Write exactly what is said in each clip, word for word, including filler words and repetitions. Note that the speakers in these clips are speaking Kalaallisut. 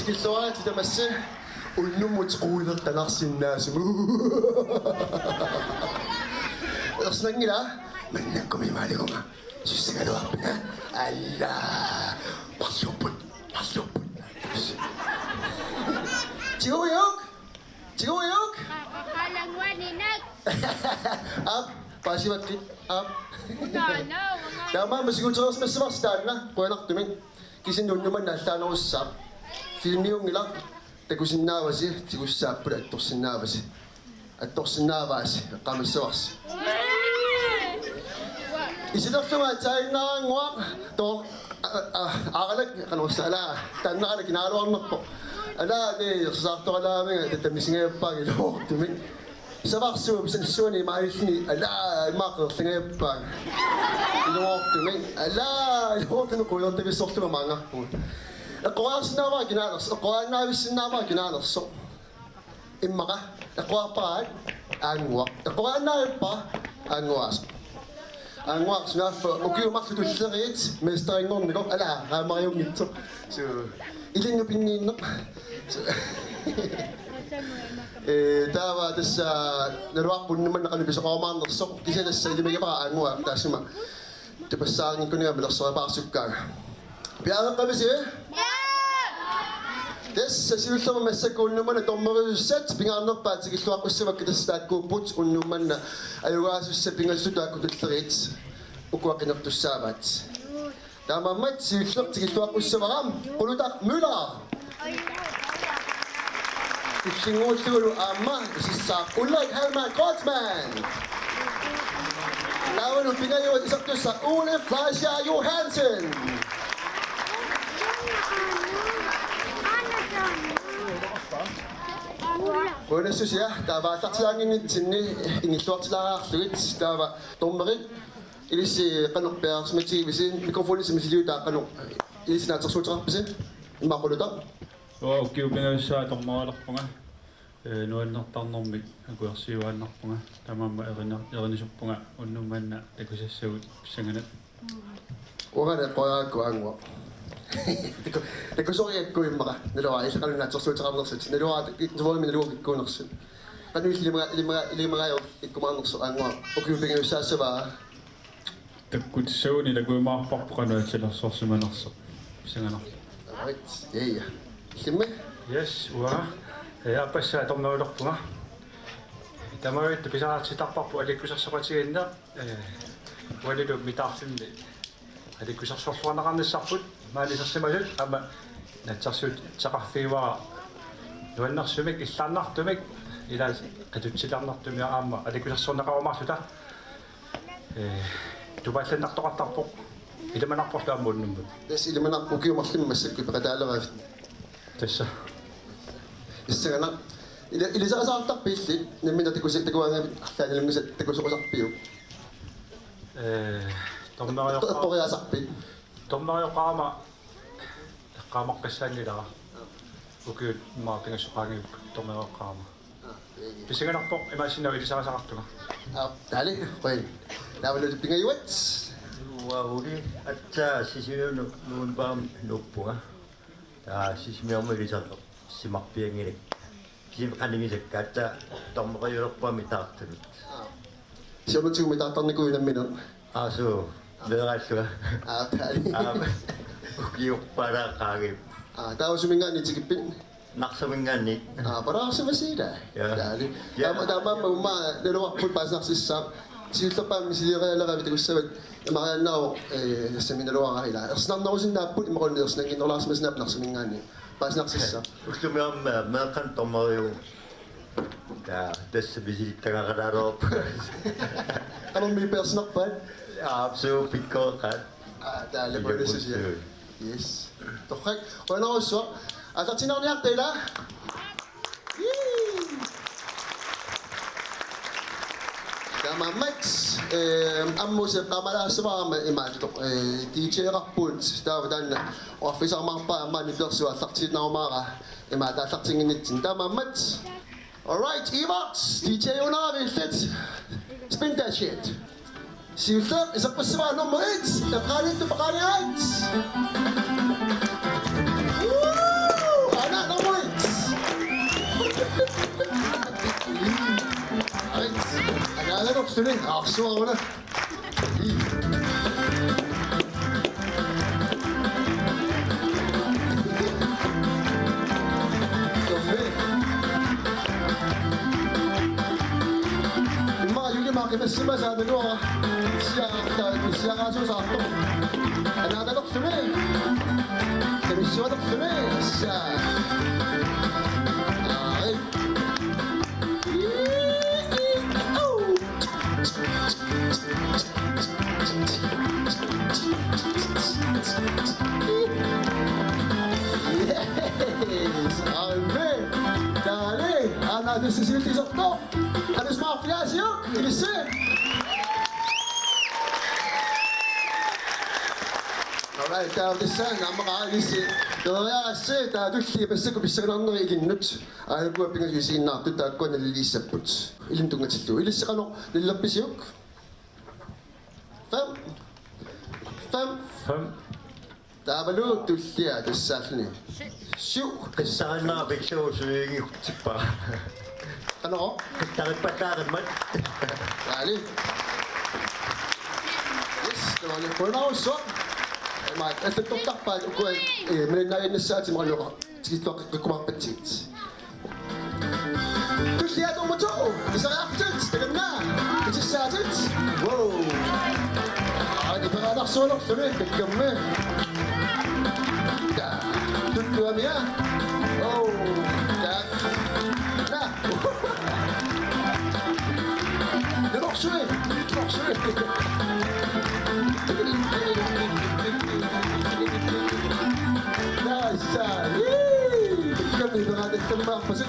Illuaritsi tamassi unnummut quilertanarsinnaasumut. Ersinanngilaq, mannakkumi imaaliguma. Sussagaluarpit. Alla. Marluupput. Marluupput. Tigujuk. Tigujuk. Qalanguaninak. Aap, paasivakkit. Aap. Taamaammat sigutereersimassavassi taanna, qujanartumik. Kisianni unnuk manna allaanerussaaq. Filmiunngilaq, takusinnaavasi, tigussaapput attorsinnaavasi. Attorsinnaavaasi, eqqaamassavarsi. Isilerlunga aatsaannguaq, to, a, a, aralak, qanorsaa, ala, taannaralak kinaaluarnerpoq. Ala, te, ersaartoralaavinga, tatamisinngajappaa ilumoortumik. Savarsuup sansuani maallini, ala, immaqa qeerlingajappaanga. Ilumoortumik, ala, ilumoortumik quilertavissorlunga maanngarpunga. Eqqoriarsinnaavara kinaanersoq, eqqoriaannaavissinnaavara kinaanersoq. Immaqa, eqqoriarpara aat, aannguaq. Eqqoriaannaavippara, aannguaasoq. Aannguaq sunaaffa ukiut marluk tulleriit mesterinngornikoq, ala, qaamariunngitsoq. Suu, ilinnut pinniinneq. Suu. Ee, taava tassa naluarput unnuk manna qanoq pisoqarumaarnersoq. Kisianni tassa ilimagivara aannguaq taassuma. Tupassaanngikkunnginnama pilersoreerpaassukkaanga. Piareeqqavisi? Tassa siullermik massakkut unnuk manna dommeriussat pingaarnerpaat tikilluaqqussavakka, tassa taakkuupput unnuk manna ajugaasussat pingasut taakku tulleriit ukua qinertussaavaat. Taamaammat siulleq tikilluaqqussavara Qulutaq Møller. Illinnguullugulu aamma isissaaq Ulrik Hallmann Kreutzmann. Taavalu pingajuat isertussaq Ole Fleischer Johansen. Qujanassusia, taava aallartilaannginnitsinni ingilluartilaariarlugit, taava dommerit ilissi qanoq piareersimatigivisi, mikrofonit misiliutaa qanoq ilissi naatsorsuuteqarpisi, immaqa Qulutaq. Uanga ukiut pingajusaat dommerilerpunga, ee, nuannertarnermik akuersiuaannarpunga, taamaammat erina-, erinisuppunga unnuk manna takusassagut pissanganaq. Uanga eqqoriarakku aannguaq. Taku-, takusoriakku immaqa. Naluara, illit qanoq naatsorsuuteqarnersut. Naluara, i-, nuvoimi naluara ikkuunersut. Qanoq ilimaga-, ilimaga-, ilimagajuk ikkumaarnersoq aannguaq. Ukiut pingajusaassavara. Takkutissaguni takujumaarparput qanoq atsilersorsimanersoq. Pissanganarpoq. Right. Ja, ja. Illimmi? Yes, uanga. Ee, aappassaa dommerilerpunga. Tamavitta pisariaqartittarparput aliikkusersoqatigiinneq. Ee, uanilu mitaarfimmi aliikkusersorluarneqarnissarput maani isersimasut aamma naatsorsuuteqarfigivara nuannersumik, illaannartumik, ilaa qitutsilaarnartumik aamma aliikkusersorneqarumaarluta. Ee, tupaallannartoqartarpoq. Ilimanarporlu aamma unnummut. Tassa ilimanarpoq, ukiut marluk massakkut peqataaleravit. Tassa. Pissanganaq. Ili-, ilisarisaartarpit illit, nammineq takusi-, takuaannavit arlaannaanngisatit takusoqasarpiuk? Ee, dommeriorpa-, eqqoriaasarpit? Dommeriorpara aamma eqqaamaqqissaanngilara. Ukiut immaqa pingasut qaangiupput dommeriorpara aamma. Pissanganarpoq, imaassinnaavoq ilisarisaqartunga. Aa, taali, qujan. Taavalu pingajuat. Uanga Ole, aatsaat Sisimiunut novembarimi nuuppunga. Taava Sisimiormiut ilisarisimarpianngilakkit. Kisimik qanigisakka, aatsaat dommeriulerpunga mitaartunut. Aa. Siornatigut mitaartarnikuuit nammineq? Aa, suu, meeraallunga. Aa, taali. Aa, ukiorpara qaangiupput. Aa, taava suminngaanniit tikippit? Narsaminngaanniit. Aa, palaarsimasiila. Ja. Taali. Ja. Taama-, taamaammat uummaa naluarput paasinarsissaaq. Siullerpaamik misiliireerlerakkit takussavat imaariaannaavoq, ee, tassami naluara ilaa. Ersinarnerusinnaapput, imaluunniit ersinannginnerulaarsimasinnaavoq Narsaminngaanniit. Paasinarsissaaq. Ullumi aamma meeqqanut dommeriuvugut. Taa, tassa misilittagaqalaalerpoq. Qanormi peersinarpaat? Aa, suu, pikkoreqaat. Aa, taali, qujanassusia. Yes. Torrak, qujanarsuaq. Aallartinniarta ilaa. Yee. Taamaammat, ee, ammut eqqaamalaassavara aamma imaattoq, ee, D J-qarput, taava taanna oqarfigisarmaarpara aamma nipilersuaq aallartinnarumaarpara imaattoq aallartinnginnitsinni. Taamaammat. All right, Evox, D J Unaavi illit. Spin that shit. Siulleq iserfissavara nummer et, eqqaaniittup eqqaaniarit. Woo! Ana, Suli, arsuaruna. Tommi. Immaqa Julie Mark, immaqa simasaa naluara. Siaarta, siaaraasuusaartoq. Anaatalerluni. Tanissualerluni. Assa. Ai. Yes, amen. Dale, Anna, du sisiltisortoq. Qanoq isumaqarfigaasiuk, ilissi. Alright, taava tassa naammaqa ilissi. Toriarassi, taava tulliani massakkut pissanganarneri ilinnut. Aajuku pingasut isiginnaartut taakkua naliliissapput. Ilinnut tunngatillugu. Ilissi qanoq nalilerpisiuk? Fem. Fem. Fem. Taavalu tullia tassaalluni. Syv. Qissarinnaa pillugu suigiutsippara. Qanoq? Qissarippallaarimmat. Dale. Yes, taavalu qujanarsuaq. Ima, allattortarpaat ukua, eh, malinnaaginnassaat imaluunniit tikittuaqqikkumaarpatsigit. Tullia nummer to. Pisariaqarputit, takanna. Pitissaatit. Wow. Aani peraanarsualerluni, takkammi. Ta. Tuttuamia. Oh. Ta. Na. Nakorsui. Nakorsui. Naassa. Ii. Takkammi peraanarsualerpasi.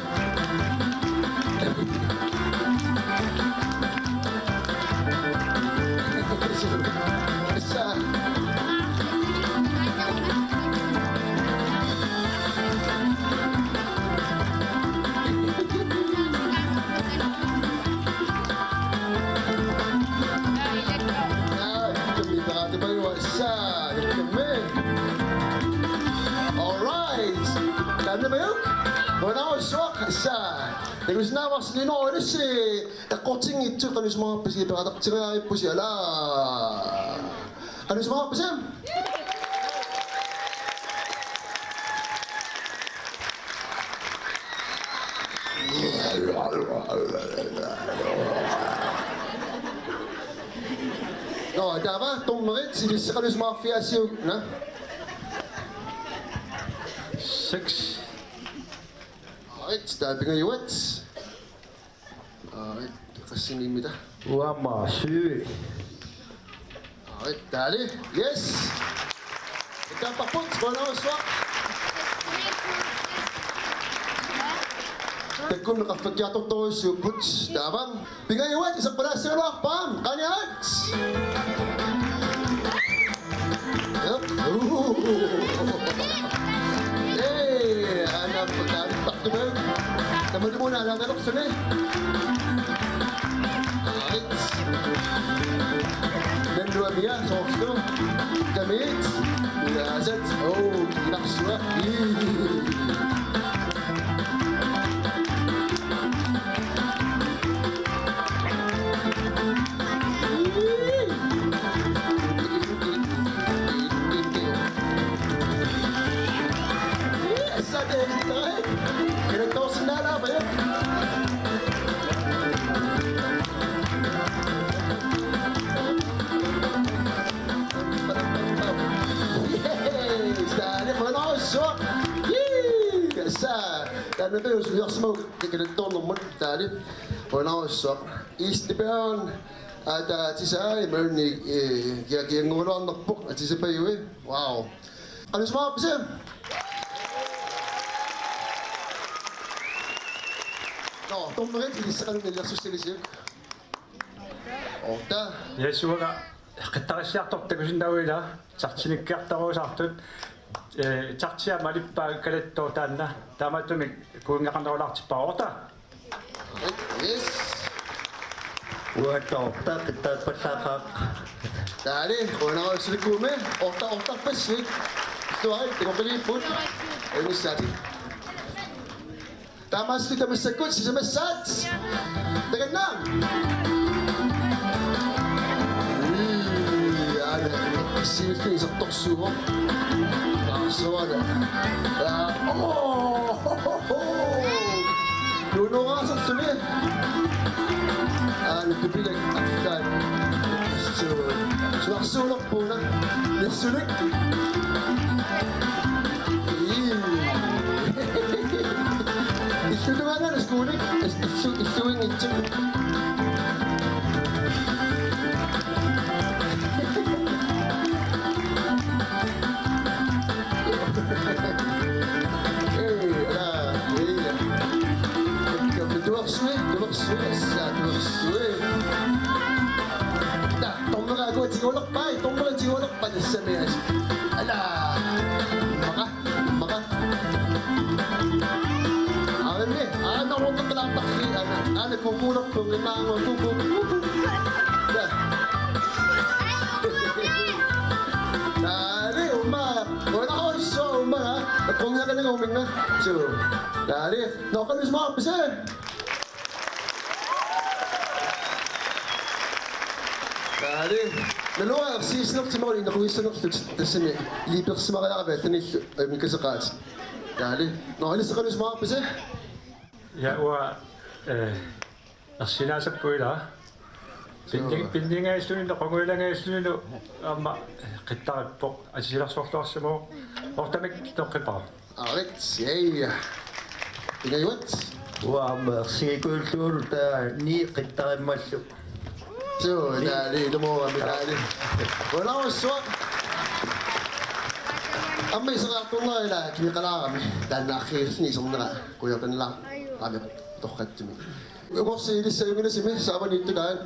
All right. Taanna majuk. Qujanarsuaq. Assa. Takusinnaavarsi Lino ilissi. Eqqortinngitsut, qanoq isumaqarpisi, peqataaqattaarpusi, ala. Qanoq isumaqarpisi? Nå, taava dommerit, ilissi qanoq isumaqarfigaasiuk, na? Seks. Right, taava pingajuat. Aa, qassiniimmita? Uanga syv. Aa, dale. Yes. Taapparput, qujanarsuaq. Takkummi qaffakkiartortorujussuupput. Taava. Pingajuat iserpalaassagaluarpara. Qaniat. Ee, aana taavittartumik. Tamatumuuna alaangalerluni. Ait. Nannuamia soorlu. Kamiit. Ilaasat. Oo, kinarsuaq. Ii. Yes, taanna qujanarsuaq. Yee, assa. Taanna tassa ujarsimavugut kikilattoornermut taali. Qujanarsuaq. Eastbound. Ata tisai mani, eh, kia kiangularnerpoq atisapajui. Wow. Qanoq isumaqarpisi? Nå, dommerit ilissi qanoq nalilersussagisiuk? Otte. Yes, uanga qittarissiartortut takusinnaavugut, chartinikkiartorusaartut. Eh, chartia malippaa kalattoq taanna. Taamaattumik kuingeqarnerulaartippara. Otte. Yes. Uanga otte qittaappallaaqaaq. Taali, qujanarsuaq silikkuumi. Otte, otterpassuit. Tuai, takoqiliipput. Unissaatit. Taamaasilluni tamassakku sisamassaat. Takanna. Siulliup isertorsuuvoq. Taarsuara. Aa, oo, ho, ho, ho. Nuunuugaasarluni. Aana tupilak arlaat. Su-, sunarsuunerput una. Nassunik. Ii. Illutugaangalu skuulik. Illu-, illuinngitsut. Ee, aa, ee. Ekka, tuersui, tuersui, assa, tuersui. Taa, tornera aku tigulerpai, tornera tigulerpai, tassami as. Ala, maka. Maka. Aammi, aana ortoqqilaartarsi, aana, aana kukuulerpunga, aana kuku, kuku. Ja. Taali, umma, una osso, umma, kunniaqinanga uminga. Su. Taali, noqalusmaarpisi. Taali. Naluara siisnertimali nakuissanertut tassami liipersimariarami allanillu, eh, mikaseqaat. Taali. Nå, ilissi oqalusmaarpisi? Ja, uanga, eh, ersinaasapput ilaa. Pinni-, pinningaallunilu, qunguilangaasullu aamma qittarippoq, assilersorluarsimavoq. Ortamik toqqippoq. Aarit, ja. Pingajuat. Uanga aamma ersigikuullugulu taava ni qittarimmallu. Suu, taali, ilumoorami taali. Unaussuaq. Aamma iseriartornera ilaa kineqalaarami. Taanna arriillugu isernera. Kujatanila. Aamma torratsumik. Ukorsi ilissi ajunngilasi saavaniittut taanna.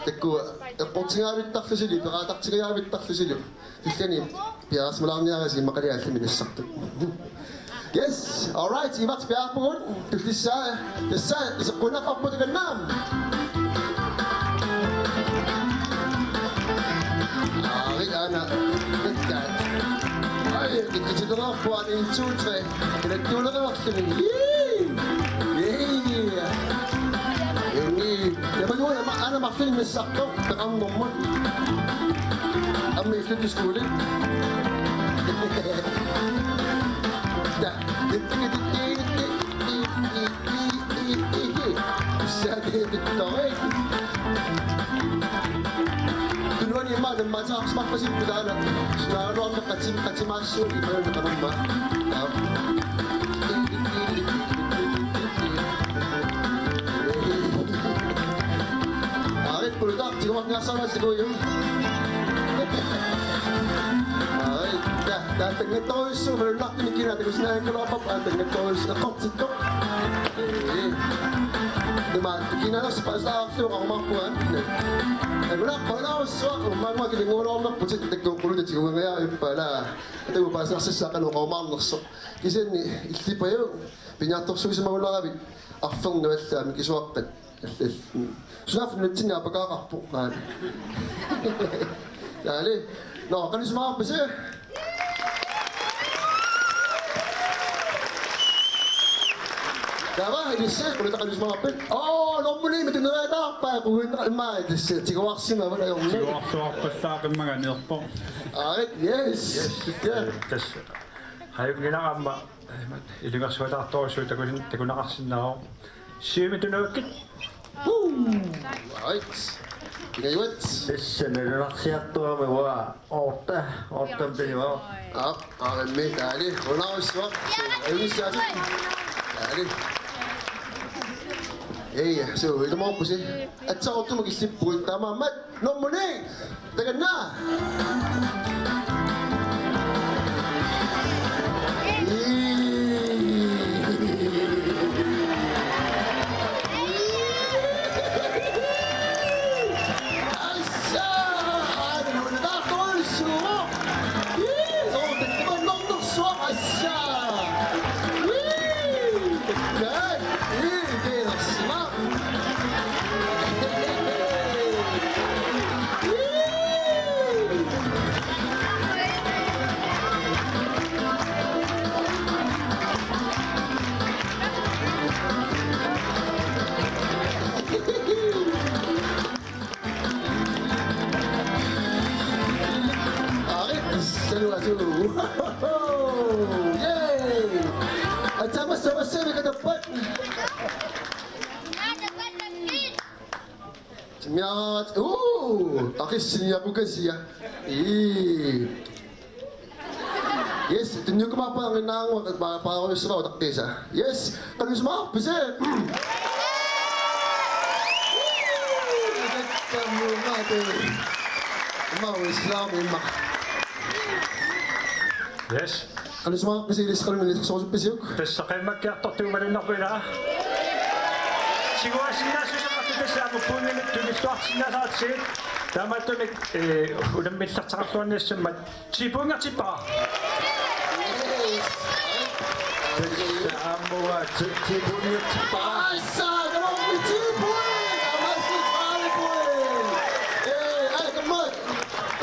Taakku eqqortingaavittarlusilu, peqatartingaavittarlusilu. Tillani piareersimalaarniarisi immaqalu allamik nassartut. Yes, all right, imak piaarpugut, tullissaa, tassa, iseqqunaqqaarpugut takanna. Aarit aana, takkaat. Ai, ikititeraarpua, en, to, tre. Kinattuulereerluni. Yay! Yay! Yay! Jamen, nu er jeg, Anna Martin med Sakko, der rammer mig. Og med flytte skole. Ja. Tunuani immaqa nammaataqarsimaarpasi taanna. Sunaagaluarneq qatim-, qatimaassuunik imaluunniit qanormaa. Aa. Aarit, pulutaq tiguarniarsaarasikuuju. Aarit, ta-, ta-, tangattorujussuuvoq, malunnartumik kina takusinnaanngikkaluarparput, aa, tangattorujussuuvoq, eqqortittoq. Ee. Ima, kinaassuseq paasilaarlugu oqarumaarpunga. Anguna, qujanarsuaq, ummaannguaq kilinnguulaarnerputit, taakku quluttat tigugaangajavippaat, ala. Taakku paasilaarsassaqalu oqarumaarnersoq. Kisianni illipajuk, piniartorsuusimagunarami, arfernut allaat mikisuaqqat. Sunaaffa nunatsinni apakaaqarpoq. Taali. Nå, oqalusmaarpisi? Taava, ilissi, qulutaq oqalusmaarpit? Oo, normu ni-mik tuneraataarpai, quinna, immaqa ilissi, tiguarsimavara ajornaq. Tiguarsuarpassaaqimmaga niorpoq. Aarit, yes. Yes. Ja. Tassa. Ajunngilara aamma. Ilungersuataartorujussuit takusin-, takuneqarsinnaavoq. Siumut tunuakkit. Woo! Right. Pingajuat. Tassa nalunarsiartorami uanga otte, otte pingajuat. Aap, aarimmi taali. Qujanarsuaq. Suu, ajunngissaatit. Taali. Ei, suu, ilumoorpusi. Aatsaat ortumut killippugut taamaammat. Nummer ni. Takanna. Assa, anu natorsuaq. Ii, soo, takkuma nornersuaq, assa. Ii, takkaat. Ii, kiilarsima. Tamakku katappat. Miaat. Uu, akissiniaqukasia. Ii. Yes, tunniukkumaarpara, anginnaaguaq pa-, paarujussuaq utaqqisa. Yes, qanoq isumaqarpisi? Yes. Qanoq isumaqarpisi, ilissi qanoq nalilersorusupppisiuk? Tassa qiimmakkiartortuumalunnarpoq ilaa. Tiguasinnaassuseqartut tassa aamma puinnamik tunilluartinnaasartigit. Taamaattumik, eh, unammillertaqarluarnissammat ti pointertippara. Tassa aamma uanga ti-, ti pointertippara. Assa, nummer ti point! Amaassi tredive point! Eh, ej, kom med!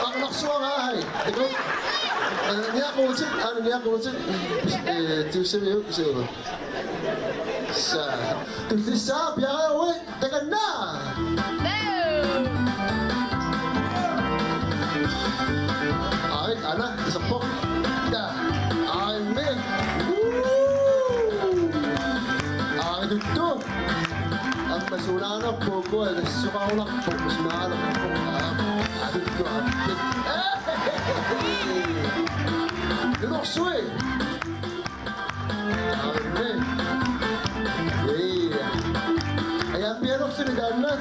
Arnarsuara, hej. Det er godt. Øh, niaquutit, aana niaquutit. Øh, du ser jo, du ser jo. Så. Tullissaa piareeruit, takanna. Aarit, aana, iserpoq. Taa. Aarit, me. Woo. Aarit, tuttu. Aamma sunaanarpoq, ukua ilissuarunarpoq, sunaanarpoq. Aa, tuttu, aa. Nunorsui. Aarit. Ee. Ajaappianerluni taanna.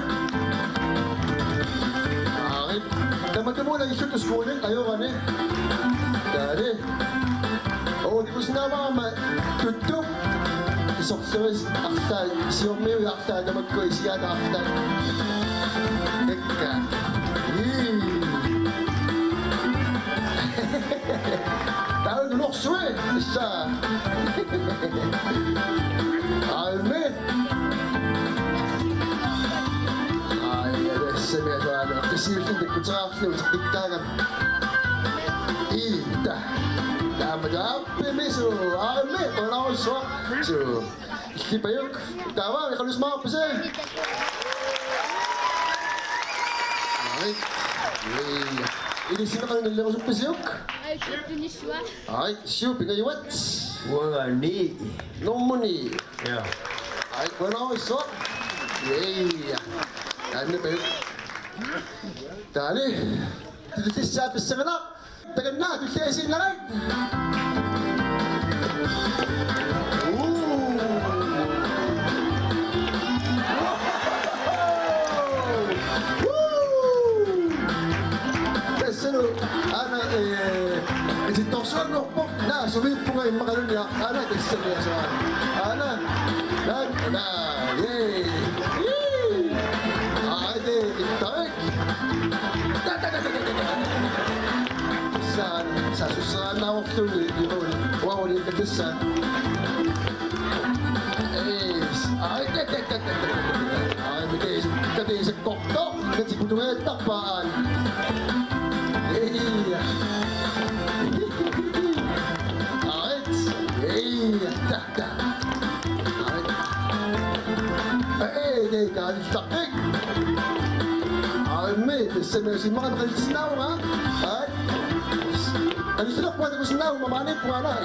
Aarit. Tamatumuuna illutuskuunik ajorani. Taali. Oo, tikusinnaavara aamma tuttu. Isorleris arlaat, siormiui arlaat, tamakku isigaata arlaat. Ekka. Ii. Taava nunorsui, issa. Aarit. Aarit, tassami asuaana. Tassiullin takkuteraarluni utertikkaangami. Ii, ta. Taama taava. Pimisu, aarit, qujanarsuaq. Su. Illipajuk. Taava, qanoq isumaqarpisi? Aarit. Ii. Ilissi qanoq nalilerusuppisiuk? Aarit, siu pingajuat. Uanga ni. Nummer ni. Ja. Aarit, qujanarsuaq. Ii. Anne pajuk. Taali. Tullissaa pissanganaq. Takanna, tulliasiinnarit. Uu. Woo! Tassami aana, eh, itittorsuanngorpoq, naa, sumiippunga immaqaluunniit, aana, tassami asuaana. Aana, naa, naa, yay. Yee. Aa, det er Sa, sa sussaannavorluni iluani. Uauli katassa. Ees. Ai, te, te, te. Ai, miten, miten se kohto. Miten putuettappaan. Ei. Ai, ei. Ta, ta. Ai. Ei, ei, kan du snakke? Ai, men, det sender sig meget, det sender mig. Ai. Anisinarpunga takusinnaaguma maaniippunga alai.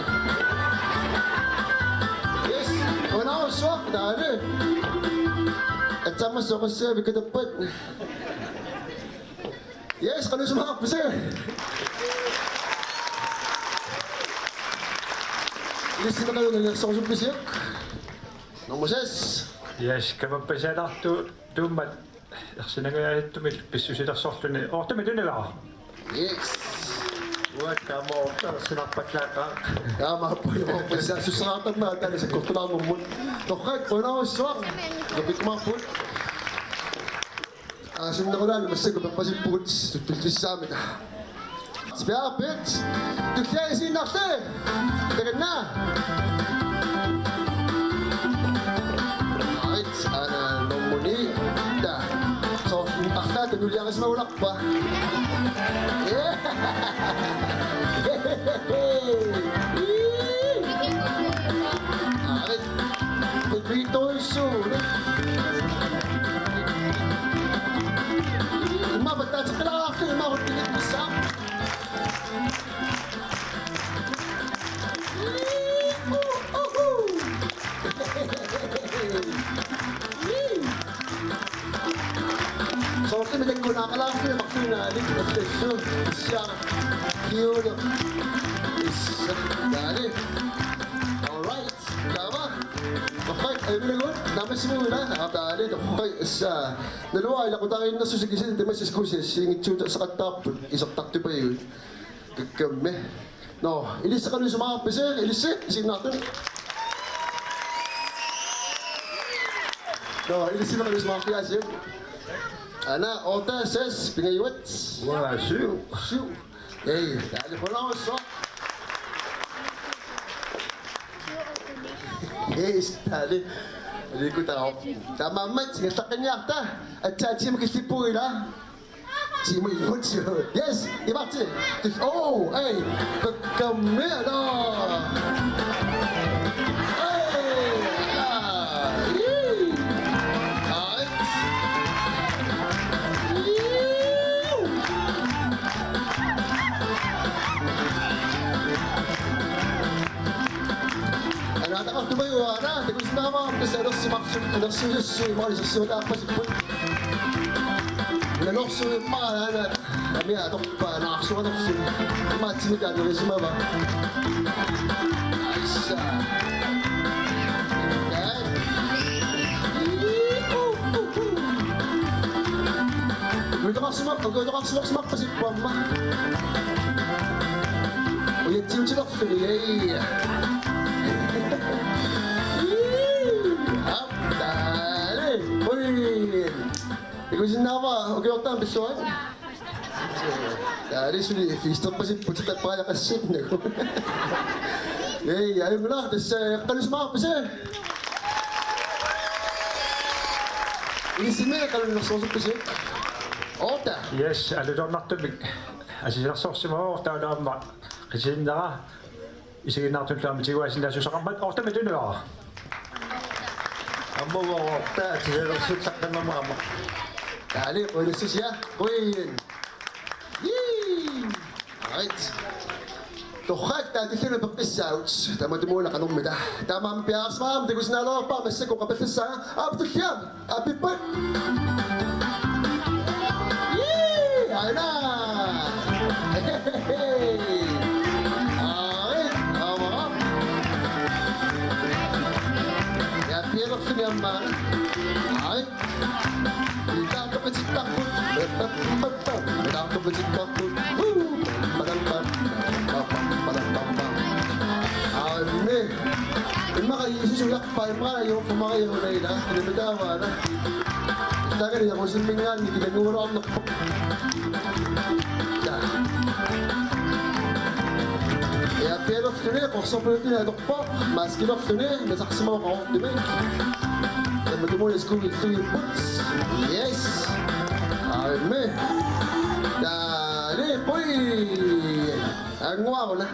Yes. Qujanarsuaq taanna. Atsaammassuaq qassiavi katappat. Yes, qanoq isumaqarpisi? Ilissi qanoq nalilersorusuppisiuk? Nummer seks. Yes, kamappasinartu tuummat ersinangajaattumik pissusilersorluni. Ortumi tunivaa. Yes. Uanga taama orta ersinarpallaaqaaq. Taamaappoq, taamaappoq. Sa sussaartarma taanna sakkortulaarnermut. Torrak, qujanarsuaq. Nukikkumaarput. Aa, sunnerulaani massakkut peqqasippugut tullissaamik. Spiaarpit, tulliasiinnarli. Takanna. Ait, aana nummer ni. Ta. Soorlu arlaata nuliarisimagunarpa. Ait. Qulliittorujussuuvoq. Immaqa pattaateqqilaarlugu immaqa qulliittorujussuaq. Su, sia, kiulu. Is, dale. All right. Taava. Torrak, ajunagut, naammassimaguit, aa, dale, torrak, issa. Naluara ilaqutariinnersusi kisianni tamassi skusi assigiinngitsuuteqattaarput, isertartupajuit. Kakkamme. Nå, ilissi qanoq isumaqarpisi, ilissi, isiginnaartut. Nå, ilissi qanoq isumaqarpiaasiuk. Aana, otte, seks, pingajuat. Uanga, syv. Syv. Ei, dale, qujanarsuaq. Ei, dale. Liikutaavoq. Taamaammat, ingerlaqqinniarta. Aatsaat tiimut killippugut ilaa. Tiimut illutsiu. Yes, ivarti. Oh, ei. Kakkamme, ala. Ei, ala. Ii. Ait. Iu. Anaataqartumajuara, takusinnaavara, tassa alersimarsuk, alersuisussui, maani isersimaarpasipput. Nanorsuimmaa, aana, amia atorpaa, naarsuanersut. Imaatsimik anerusimava. Aissa. Utoqarsimaq-, utoqarsimarpasipput aamma. Ujatsiutilerluni, ei. Aap, dale. Ui. Takusinnaavara, ukiortaaq pilluarit. Dale, suli fiisterpasipput, tappajaqassinnagu. Ei, ajunngilaq, tassa, qanoq isumaqarpisi? Ilissi qanoq innersuussuppisi? Otte. Yes, alutornartumik. Assigiinngitsorsimavoq taava aamma qitiinnera isiginnaartullu aamma tiguaasinnaassuseqarmat otte-mik tunuara. Aamma uanga otte tisalersuttaqqinnermut aamma. Dale, qujanassusia. Qujan. Yee. Right. Torrak, taava tullianut peqqissaagut. Tamatumuuna qanormita. Taamaammat piareersimagama takusinnaalerpara massakkut oqapallassaanga. Aap, tullia. Aap, ippat. Yee, aana. Hey. Aap, aamma. Ja, piareerluni aamma. Aap. Taartoqatigiittarput. Taartoqatigiittarput. Woo! Padam, pam, padam, pam, padam, pam, pam. Aamma. Immaqa Jiisusi ujarpaa, immaqa ajorpumaga ajornagila. Kinamitaavaana. Taakani jarusimmingaanni kinanguulaarnerpoq. Ja. Ja, piareerluni qorsorpaluttunik atorpoq. Maskilerluni, nasarsimavoq aortumik. Tamatumuuna skuup illugipput. Yes. Aamma. Dale, pui. Anguaruna.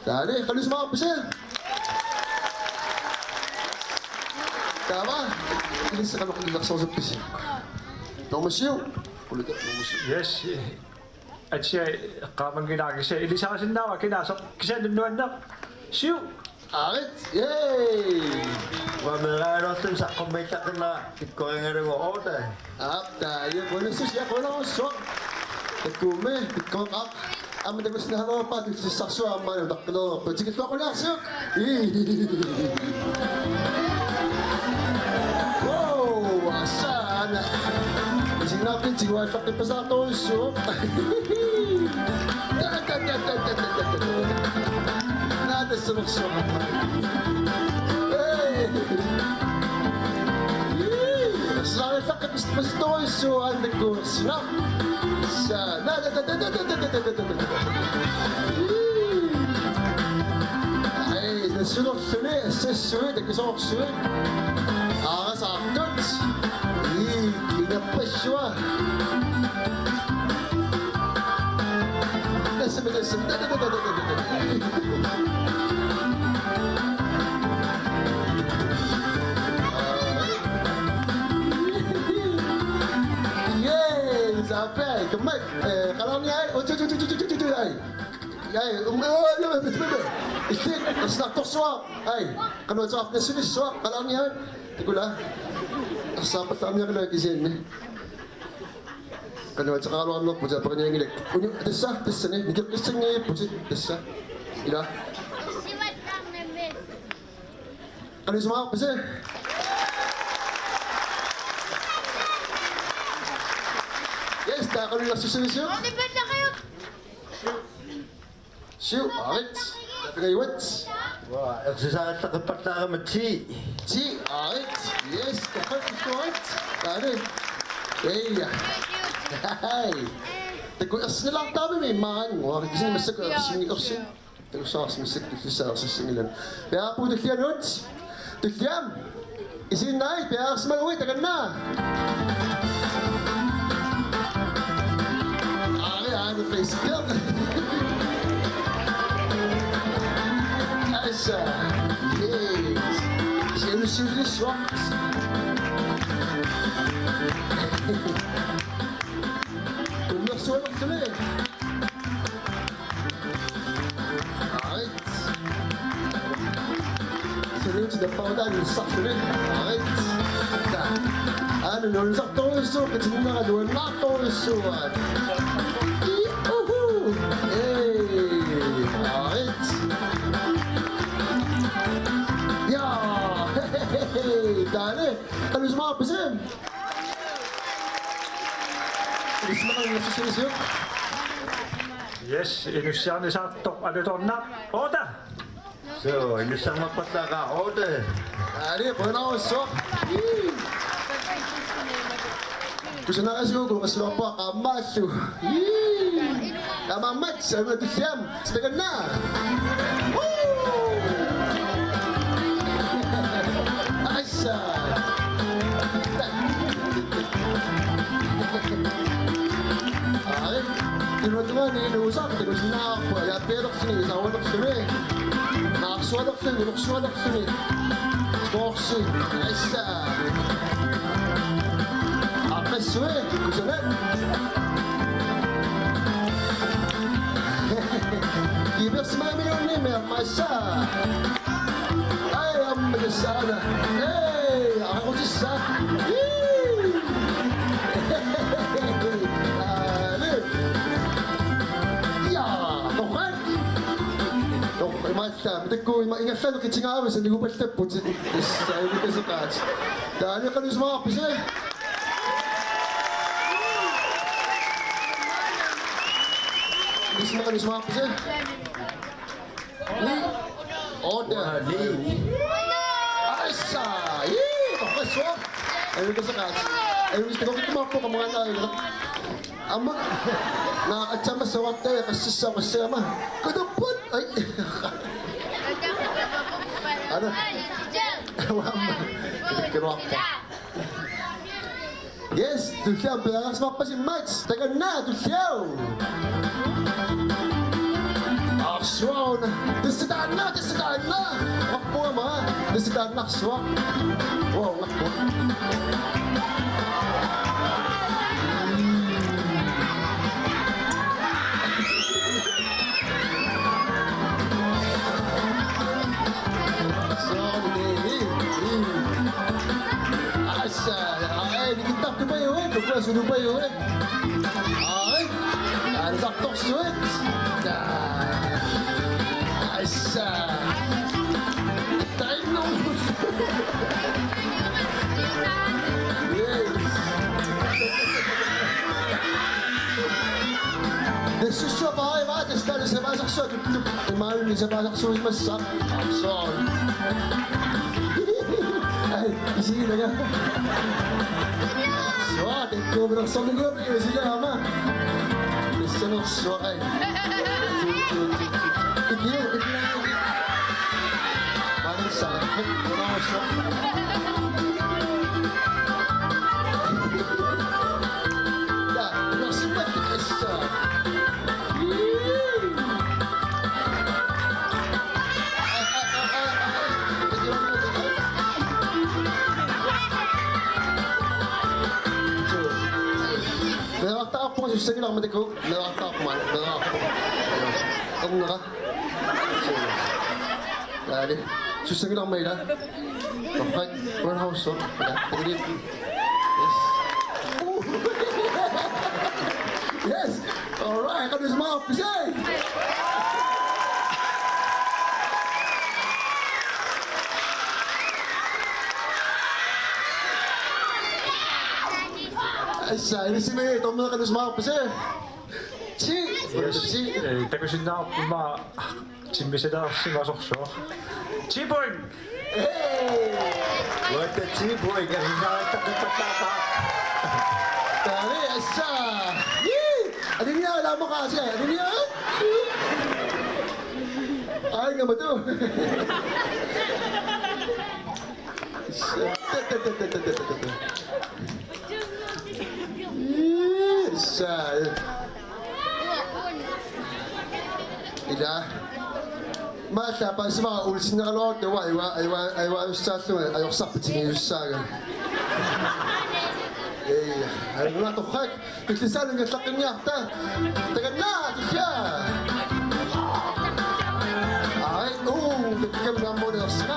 Dale, qanoq isumaqarpisi? Taava. Ilissi qanoq innersuussuppisi? Nummer syv. Qulita nummer syv. Yes. Atsiaq, qaamanngilara kisianni ilisarisinnaavara kinaasoq, kisianni nuanneq. Syv. Arit. Yay. Uanga meeraanertun saqqummiittaqqinna pikkorigalugu otte. Aap, taava qujanassusia, qujanarsuaq. Takuummi, pikkoreqaaq. Aamma takusinnaalerpara tullissarsua aamma utaqqilereerpaa. Tikilluaqquniarsiuk. Wow, asaana. Isiginnaartut tiguallaqqippasaartorujussuuvoq. Naa, tassanersuaq. Hey. Ii, asaana. Qipis-, qipisitorujussuaq aana takkuunersuna. Sa-, na-, na-, na-. Ai, nassunerluni, assassuit, takisoorsuit. Aarasaartut. Ii, kinappassua. Tassami, tassami. Na-, na-, na-. Yay, saappai, kammak, eh, qalaani ai, ui, ui, ui, ai. Ai, um, oh, no, no, no, no. Illit, ersartorsuaq, ai, qanoq ateqarpa nassunissuaq, qalaani ai. Takula. Ersarpallaarniarlugu kisianni. Qanoq ateqaraluarnerput aperinnginnakku. Unu, tassa, tassani, nikeqqissanngipputit, tassa. Ila. Qanoq isumaqarpisi? Yes, taava qanoq ilersussavisiuk? Syv, aarit. Tapigajuat. Waa, ersisaallaqqippallaarama ti. Ti, aarit. Yes, tappakkusuarit. Taani. Eija. Hej. Taku ersilaartaamimi maanguaq. Kisianni massakkut ersingi ersi. Takussavarsi massakkut tullissaa ersissanngilanga. Peaarput Tullianut. Tulliam. Isiinnai, peaarsimaguit takanna. Aari, aari, Facebook. Assa. Yes. Siulussuulissuaq. Tunnersualerluni. Aarit. Saniutit nappautaanissarluni. Aarit. Ta. Aana nuannisartorujussuuvoq, qitinnera nuannaartorujussuuaat. Uhu. Ee. Aarit. Ja. Taani. Qanoq isumaqarpisi? Ilissi maqalu ilersussavisiuk? Yes, inussiarnisaartoq alutornaq. Otte. Suu, inussiarnerpallaaqaaq otte. Aali, qujanarsuaq. Kusanarsuaq, uku qassuarpaa qaammaallu. Taamaammat, sauna Tulliam. Takanna. Woo! Assa. Ai, inuutuani inuusaq takusinnaavarput, ajaappialerluni, isaarualerluni. Naarsualerluni, inorsualerluni. Sportsi, assa. Aaqqissuit, kusanaq. Kiipersimamiunni meermaassaa. Ai, aamma tassaana. Ei, aqqutissaa. Ii. Aali. Ja, torrak. Torrak, imaassaa. Takuuk ima ingerlaannaq qitinnguavissi nikupallapput. Tassa inukaseqaat. Taani qanoq isumaqarpisi? Ilissi maqalu isumaqarpisi? Ni. Otte. Ni. Assa. Ii, torrassuaq. Inukaseqaat. Inukaseqaat. Inukaseqaat. Aamma. Naa, aatsaat massakkut qassissaa massakkut. Kutuppoq. Ai. Aana. Aamma. Kiinnarpaa. Yes, Tulliam peerarsimarpasimmat. Takanna, Tulliau. Arsuaruna. Tassa taanna, tassa taanna. Arpuama. Tassa taanna arsuaq. Wow, arpuaq. Sorry. Assa, ai, nikittartupajuit, ukua sulupajuit. Ai, ai, sartorsuit. Assa. Tainno. Yes. Nassussua paarivaat, tassa taanna sapaasarsuaq tuttup. Imaluunniit sapaasarsuusimassaaq. Arsuaq. Ai, isigilaga. Arsuaq, takkuupilersornikuupput isigilaga aamma. Nassanersuaq ai. Ikiu, ikiu. Mansa, arsuaq. Ja, imersimmat assa. Meerartaarpunga sussanngilarma takuuk, meerartaarpunga, meerarpunga. Ornera. Taali. Sussanngilarma ila. Torrak. One house. Yes. Ismail Hussein. Assa, ilisimi dommer Ismail Hussein. Ti. Yes. Ti. Eh, takusinnaavarput immaqa timmisalaarsimasorsuaq. Ti point. Hey! What a ti point. Taali, assa. Yee! Alinniarit aamma qaasia. Alinniarit. Ai, ngamatu. Assa. Issa. Ila. Maalla paasivara ulsinneraloorte uanga ajua-, ajua-, ajuaajussaallunga ajorsarput tingiussaaga. Ei, ajunatorrak. Tullissaanut ingerlaqqinniarta. Takanna, tullia. Ai, uu, takkam naammuunersima.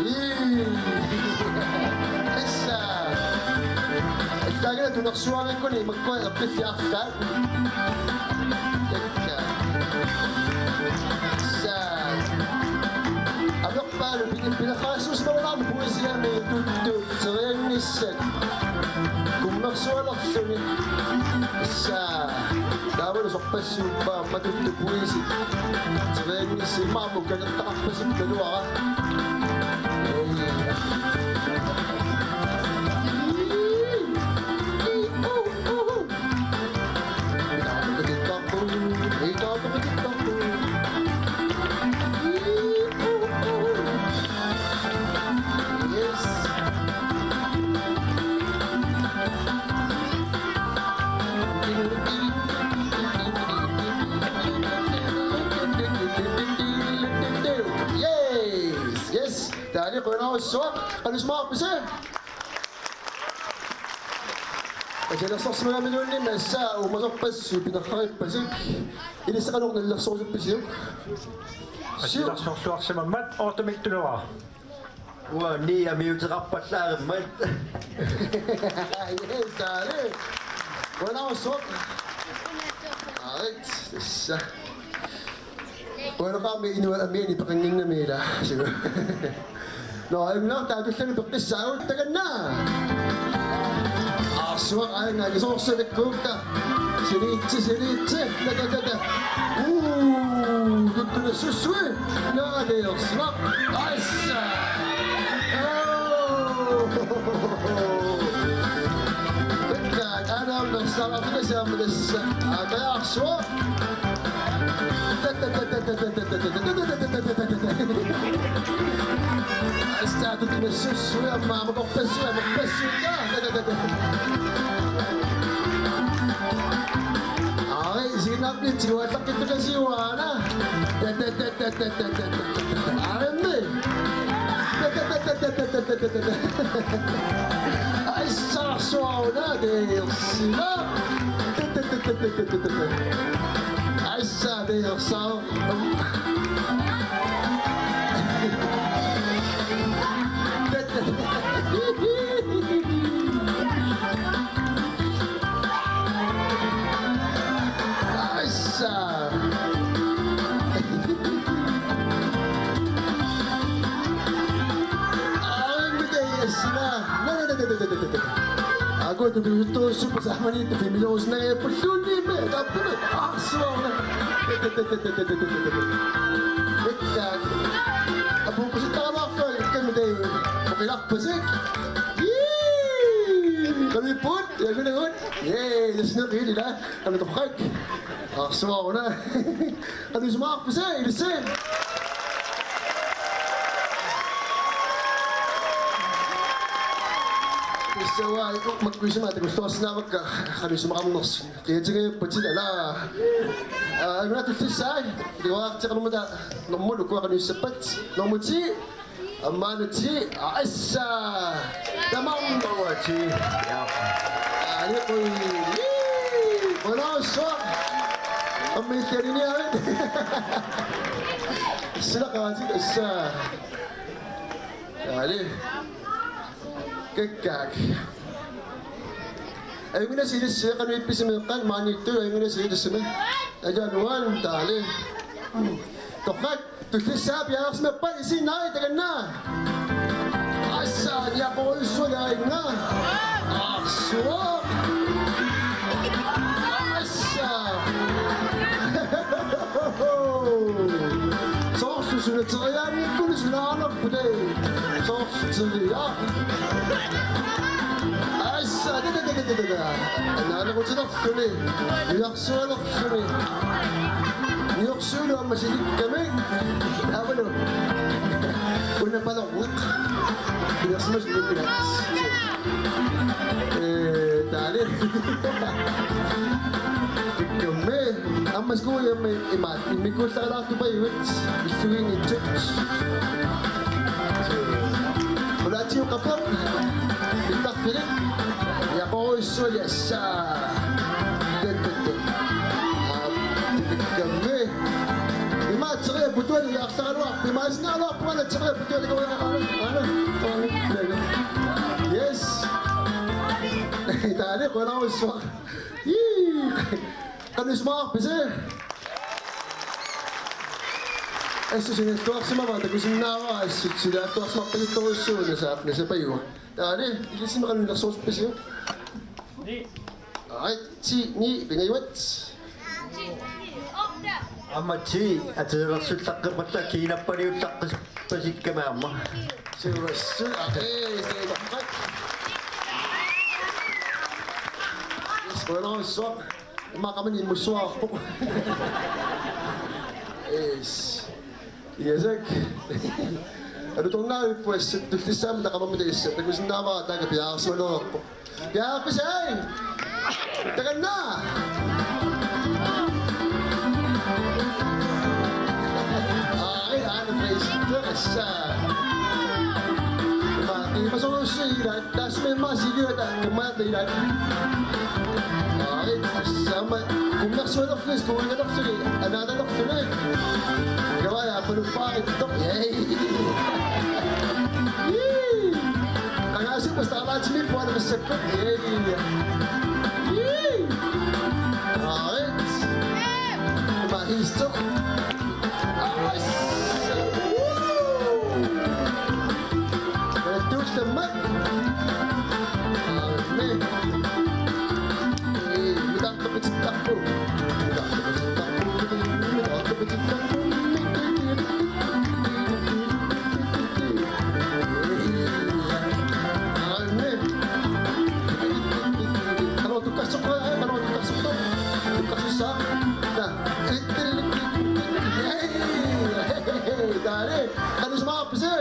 Ii. Assa. Allaagina tunersuarikkuni makkua eqqilliarlaat. Takka. Assa. Amerpaalu pini-, pineqarsuusimaleraarmat puisigami tuttu. Teriannissat. Kummersualerluni. Issa. Taavalu sorpassuuppaa matuttu puisi. Teriannissat immaqa kalertaqarpasippaluara. Yes. Yes, yes. Taali qujanarsuaq, qanoq isumaqarpisi? Atilersorsimagamiluunniimmi assa uumasorpassuit pineqarippasik. Ilissi qanoq nalilersorusuppisiuk? Atilersorluarsimammat oortumik tulevara. Uani amiuteqarpallaarimmat. Yes, taali. Qujanarsuaq. Ait, tassa. Qujanaqaaq inuit amiani peqannginnami ila. Nå, immaqa taava tulliani peqqissaagut, takanna. Arsuaq aajuna isorsalikkuukka. Siliitsi, siliitsi. Tata, tata. Uu, tuttunassussui. Naa, det er snap. Assa. Oo. Pekka, aana aamma saarartuka siamma tassa. Aatajaarsuaq. Assa, tuttunassussui, aamma aamma korpassuit, aamma korpassuit. Ai, siinaappi tiguallaqqittukasiuaana. Aammi. Ai, saarsuaruna, det er snap. Assa, det er så. Assa. Aringutai assina. Aku tu tu tu super samani tu femilosinnagiarpulluunniimmi tappumi arsuarna. Ikka. Apuukusittaraluarpaa ikkami tai. Oqilarpasik. Ii! Qanoq ipput? Ii, qanoq ipput? Ii, tassa qilila. Qanoq torrak? Arsuaruna. Qanoq isumaqarpisi, ilissi? Tassa uanga makku isima takulluarsinnaavakka qanoq isumaqarnersoq. Qiatigiippatit ala. Aa, una tullissaai. Iluartiqarnermut nummer uku qanoq issappat? Nummer ti. Ammaana ti, assa. Tamarmi uanga ti. Ja. Aliqui. Qujanarsuaq. Aamma illit aliniarit. Silaqaatit, assa. Ali. Kikkaak. Ajunngilasi ilissi, qanoq ippisi meeqqat, maaniittuit ajunngilasi ilissi. Ajanuan taali. Torrak, tullissaa piareersimappat, isiginnaarpit takanna? Assa, niaqorujussuaq aajuna. Arsuaq. Assa. Soorlu suna teriaanngikkunik sunaarnerput, ee. Soorlu teriaa. Assa, da, da, da. Naanerutilerluni. Niorsualerluni. Niorsuilu aamma silikkamik. Aavalu. Una palerneq. Niorsuilu silikkamik. Ee, taali. Tikkammi. Aamma skuujammi imaat. Immikkuullaalaartupajuit. Illugiinngitsut. Qulaatiuqapoq. Pittarfilik. Niaqorujussuaq assa. Tut, tut, tut. Aa, tikkammi. Imaattoq putuani jaarlaraluarpoq. Imaasinaluarpoq aana tikkammi putuani aana. Aana. Yes. Taali qujanarsuaq. Ii. Qanoq isumaqarpisi? Assut sinilluarsimavaa, takusinnaavara assut sinilluarsimarpasittorujussuuvoq, nasaap, nasapajuvoq. Taali, ilissi qanoq nilersorpisiuk? Ni. Aarit, ti, ni, pingajuat. Aamma ti, atulersullaqqippallaaq kiinappaliullaqqippasikkamik aamma. Siulassu, aa, ee, siulassu. Yes, qujanarsuaq. Immaqa qamani immussuarpoq. Yes. Iisak. Alutornaavipput assut tullissaammat taqamammi tassa. Takusinnaavara taakku piareersualerpoq. Piareerpisi? Takanna. Aa, aana friisi. Tassa. Maa, imasorussi ilaat. Tassami immaqa sikiuta kammaata ilaat. Aarit, tassami. Kummersualerluni, skuuigalerluni, anaanalerluni. Kavai aappaluppaarittoq. Yay! Yee! Qangaasiupput starlightimik puana massakkut. Yay! Yee! Aarit. Ima iistoq. Taali, qanoq isumaqarpisi?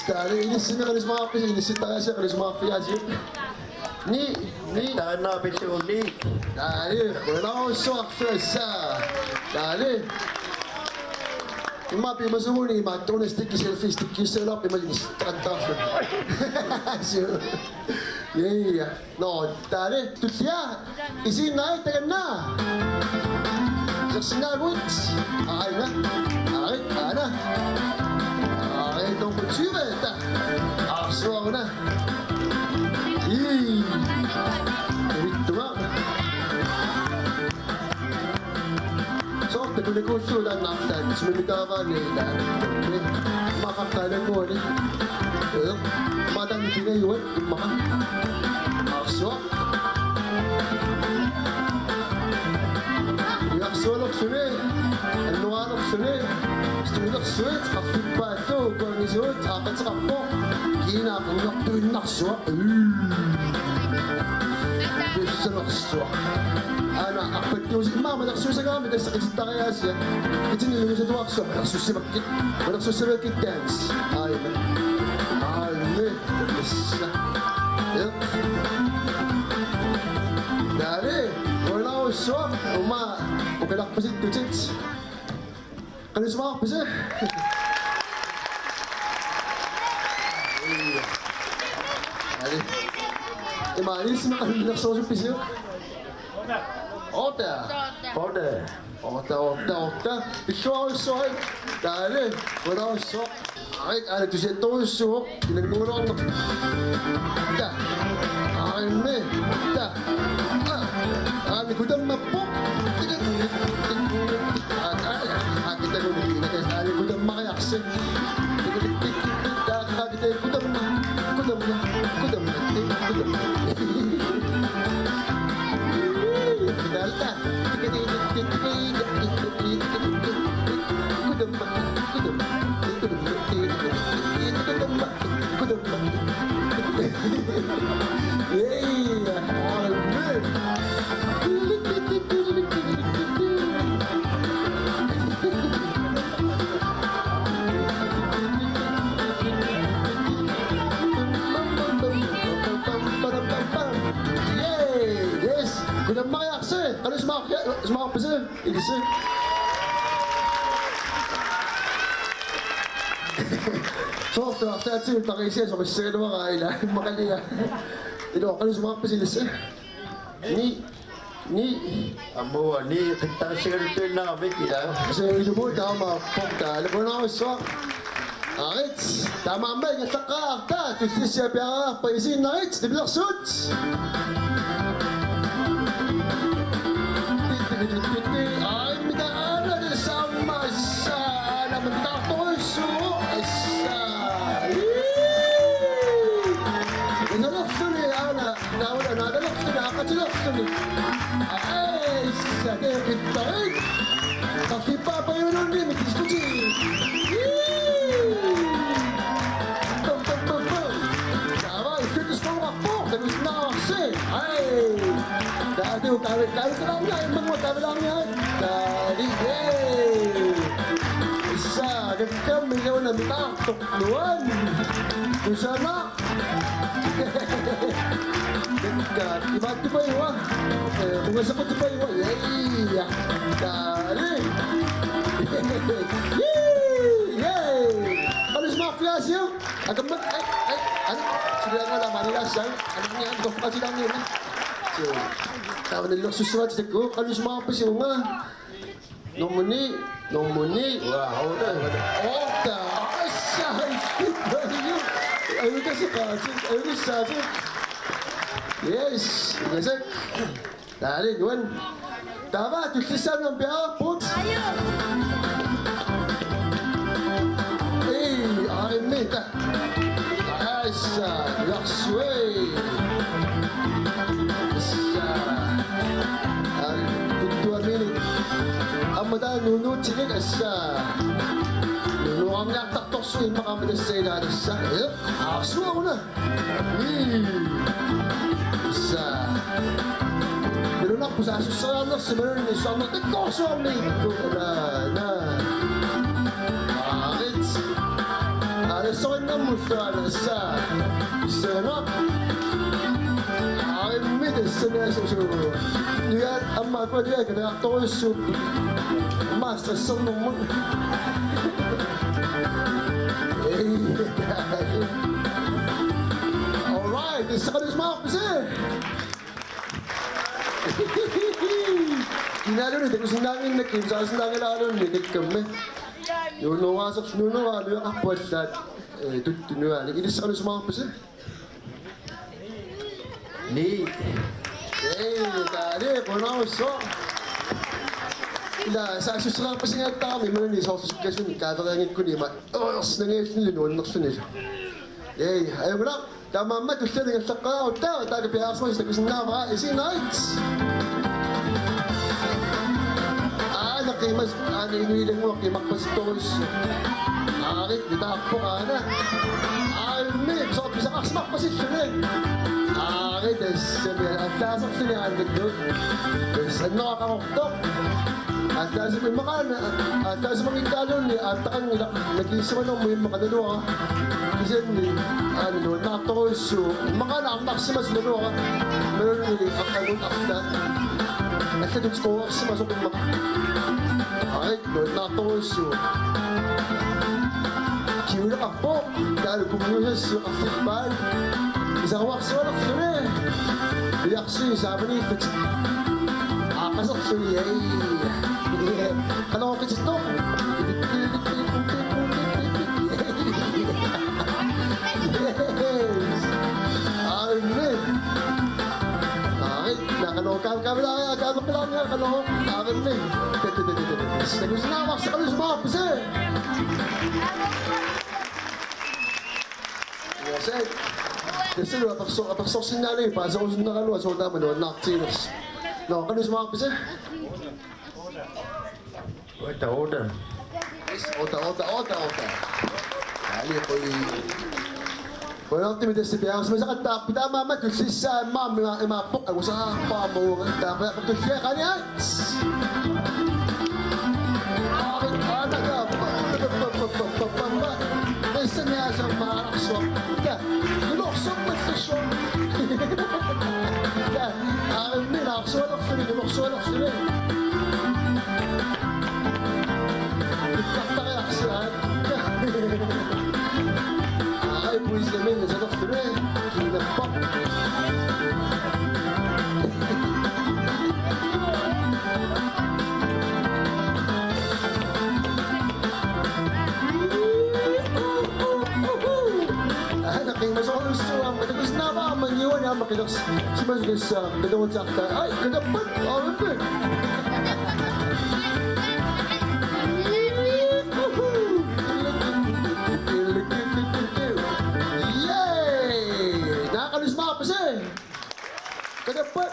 Taali, ilissi qanoq isumaqarpisi, ilissittariaaseq qanoq isumaqarfigaasiuk? Ni, ni. Taanna pillugu ni. Taali, qujanarsuaq tassa. Taali. Immaqa piumasumuni imaattoq una sticky selfie sticky selfie immaqa ilissi taanna taarlu. Suu. Ja, ja. Nå, taali, tullia. Isiginnaarpit takanna? Isersinnaavutit? Aana. Aarit, aana. Aarit, nummer tyve, da. Arsuaq una. Ii. Ivittuga. Soorlu takunikuullugu taanna arlaat, sumimitaavaani ilaa. Maqaqqaalaguani. Ee, mataani pingajuat immaqa. Arsuaq. Iarsualerluni, annuaalerluni, stuilersuit, qarfippaallu, kuangisuut, aaqqateqarpoq, kiinaa qinngortuinnarsuaq. Pissanersuaq. Aana arpattuusi immaqa malersuusagaami tassa qitittariaasia. Qitini ilugisatuarsuaq malersuussavakkit. Malersuussavakkit dance. Aime. Aime. Tassa. Jep. Taali. Qujanarsuaq. Uuma. Ukilarpasittutit. Qanoq isumaqarpisi? Taali. Ima ilissi qanoq nilersorusuppisiuk? Otte. Otte. Otte, otte, otte. Illuarujussuaq. Taali. Qujanarsuaq. Aarit, aana tusiattorujussuuvoq. Ilanngugaluarneq. Ta. Aarimmi. Ta. Aa. Aana kutamappoq. Tikit. Aa, aa, aa, kitagunik. Aana kutammariarsi. Tikit, tikit, tikit. Taa. Kutamma, kutamma, kutamma, kutamma. Kutamma, kutamma, kutamma. Hey, amen. Yes. Kunammariarsi. Qanoq isumaqarpisi? Ilissi. Soorlu arlaatigut Pariisi soqissagaluaraa ila immaqalia. Ilo qanoq isumaqarpisi ilissi? Ni, ni. Aamma ni qittarissigaluttuinnarami ila. Se ilumoorpoq taama porta. Qujanarsuaq. Aarit, taamaammat ingerlaqqaarta, tullissaa piareerpat isiginnarit, nipilersuut. Aarit, mida aana samassa, aana mitaartorujussuuvoq, assa. Ii. Inulerluni aana. Nauna, nauna, nauna, aqatilerluni. Aissa, teeqittarit. Qaffippaa pajununni, mi diskuti. Ii. Pum, pum, pum, pum. Taava, illutisqoruqarpoq, takusinnaavarsi. Ai. Taatu, kaavi, kaavi, kaavi, immannguaq kaavilaarniarit. Taali, ee. Issa, kakkammi, nauna, mitaartoq, nuan. Kusanaq. Imaattupajuva. Eh, qungaseqqutupajuva. Ia. Taali. Yay. Qanoq isumaqarfigaasiuk? Akamma, ai, ai, ai. Silianngala manilaassaanga. Anangia, toqqatilaangiuna. So, taava nallersussavatit taakku. Qanoq isumaqarpisi uunga? Nummer ni, nummer ni. Wow. Otte. Assa, ippariu. Ajugassaqaatit, ajugassaatit. Yes, imasak. Taali, nuan. Taava, tullissaanut piareerput. Ei, aarimmi, ta. Assa, ilarsuaq. Assa. Ai, tuttuamini. Aamma taava nuunuutsigit, assa. Nuunuugaluartartorsuit immaqa aamma tassa ilaa tassa. Jep, aarsuaruna. Ii. Assa. Nalunarpoq saassusseriarnersi imaluunniit suarnertakkoorsuarniikku. Naa, naa. Aarit. Aalassorinnermullu aana assa. Pissanganaq. Aarimmi tassani asusu. Nuja aamma akua nuja kataartorujussuupput. Aamma stressernermut. Ei. All right, tassa qanoq isumaqarpisi? Kinaaluni takusinnaannginnakku, saasinnaanngilaaluunniit takkammi. Nuunuugaasaq, nuunuugaa nuiaqarpoq allaat, eh, tuttu nuaani. Ilissi qanoq isumaqarpisi? Ni. Ei, taali, qujanarsuaq. Ila, saassusseriarpasingajattaarami, imaluunniit soorlu sukkasunik kaaferianngikkunik ima. Oorsinangaalluni nuannerlunilu. Ei, ajunngilaq. Taamaammat tulliani ingerlaqqaarutta, taava taakku piareersimasut takusinnaavara isiginnarit. Aana qimas-, aana inuit ilannguaq qimarpasittorujussuupput. Aarit mitaarpoq aana. Aarimmi soorlu pisaqarsimarpasilluni. Aarit tassami allaaserluni aana takkut. Tassa annoraaqartoq. Aallaasimik immaqaana, aallaasimanngikkaaluunniit aattaqanngilaq nakiussimanermut immaqa naluara. Kisianni aana nuannaartorujussuuvoq. Immaqaana arnarsimasoq naluara. Imaluunniit aqqagut arlaat. Allatut scoreersimasoq immaqa. Aarit nuannaartorujussuuvoq. Kingulleqarpoq. Taavalu kummiusassi qaffippaat. Isaruarsimalerluni. Iarsi saamaniillutik. Aa, Asersuiai. Qanoq qitittoq? Yes. Amen. Ai, na qanoq ka ka la ka ka la ka qanoq. Amen. Takusinnaavarsi, qalusimaarpisi. Yes. Tassa aperso-, apersorsinnaanagit paaserusunnaraluarlugu soorlu taama nuannaartiginersoq. Nå, qalusimaarpisi? Otte, otte. Yes, otte, otte, otte, otte. Dejligt, fordi... Qujanartumik tassa piareersimasaqattaarput, taamaammat tullissaa immaqa ima-, imaappoq angusaarpaa muuga. Taava tullia qaniat. Aarit, aana, taava. Tassani aasaq maararsuaq. Taa, ilorsuaq mallassuaq. Taa, aarimmi naarsualerluni, ilorsualerluni. Ikkartariarsiaat. Ai, puislemi nasalerluni. Kiinappa. Aana qiimasoorujussuuvoq, aamma takusinnaavara aamma niuani aamma qilersimasunissaq, qilerutiartaa. Ai, katappat, aamma. Yay! Naa, qalusimaarpisi? Katappat.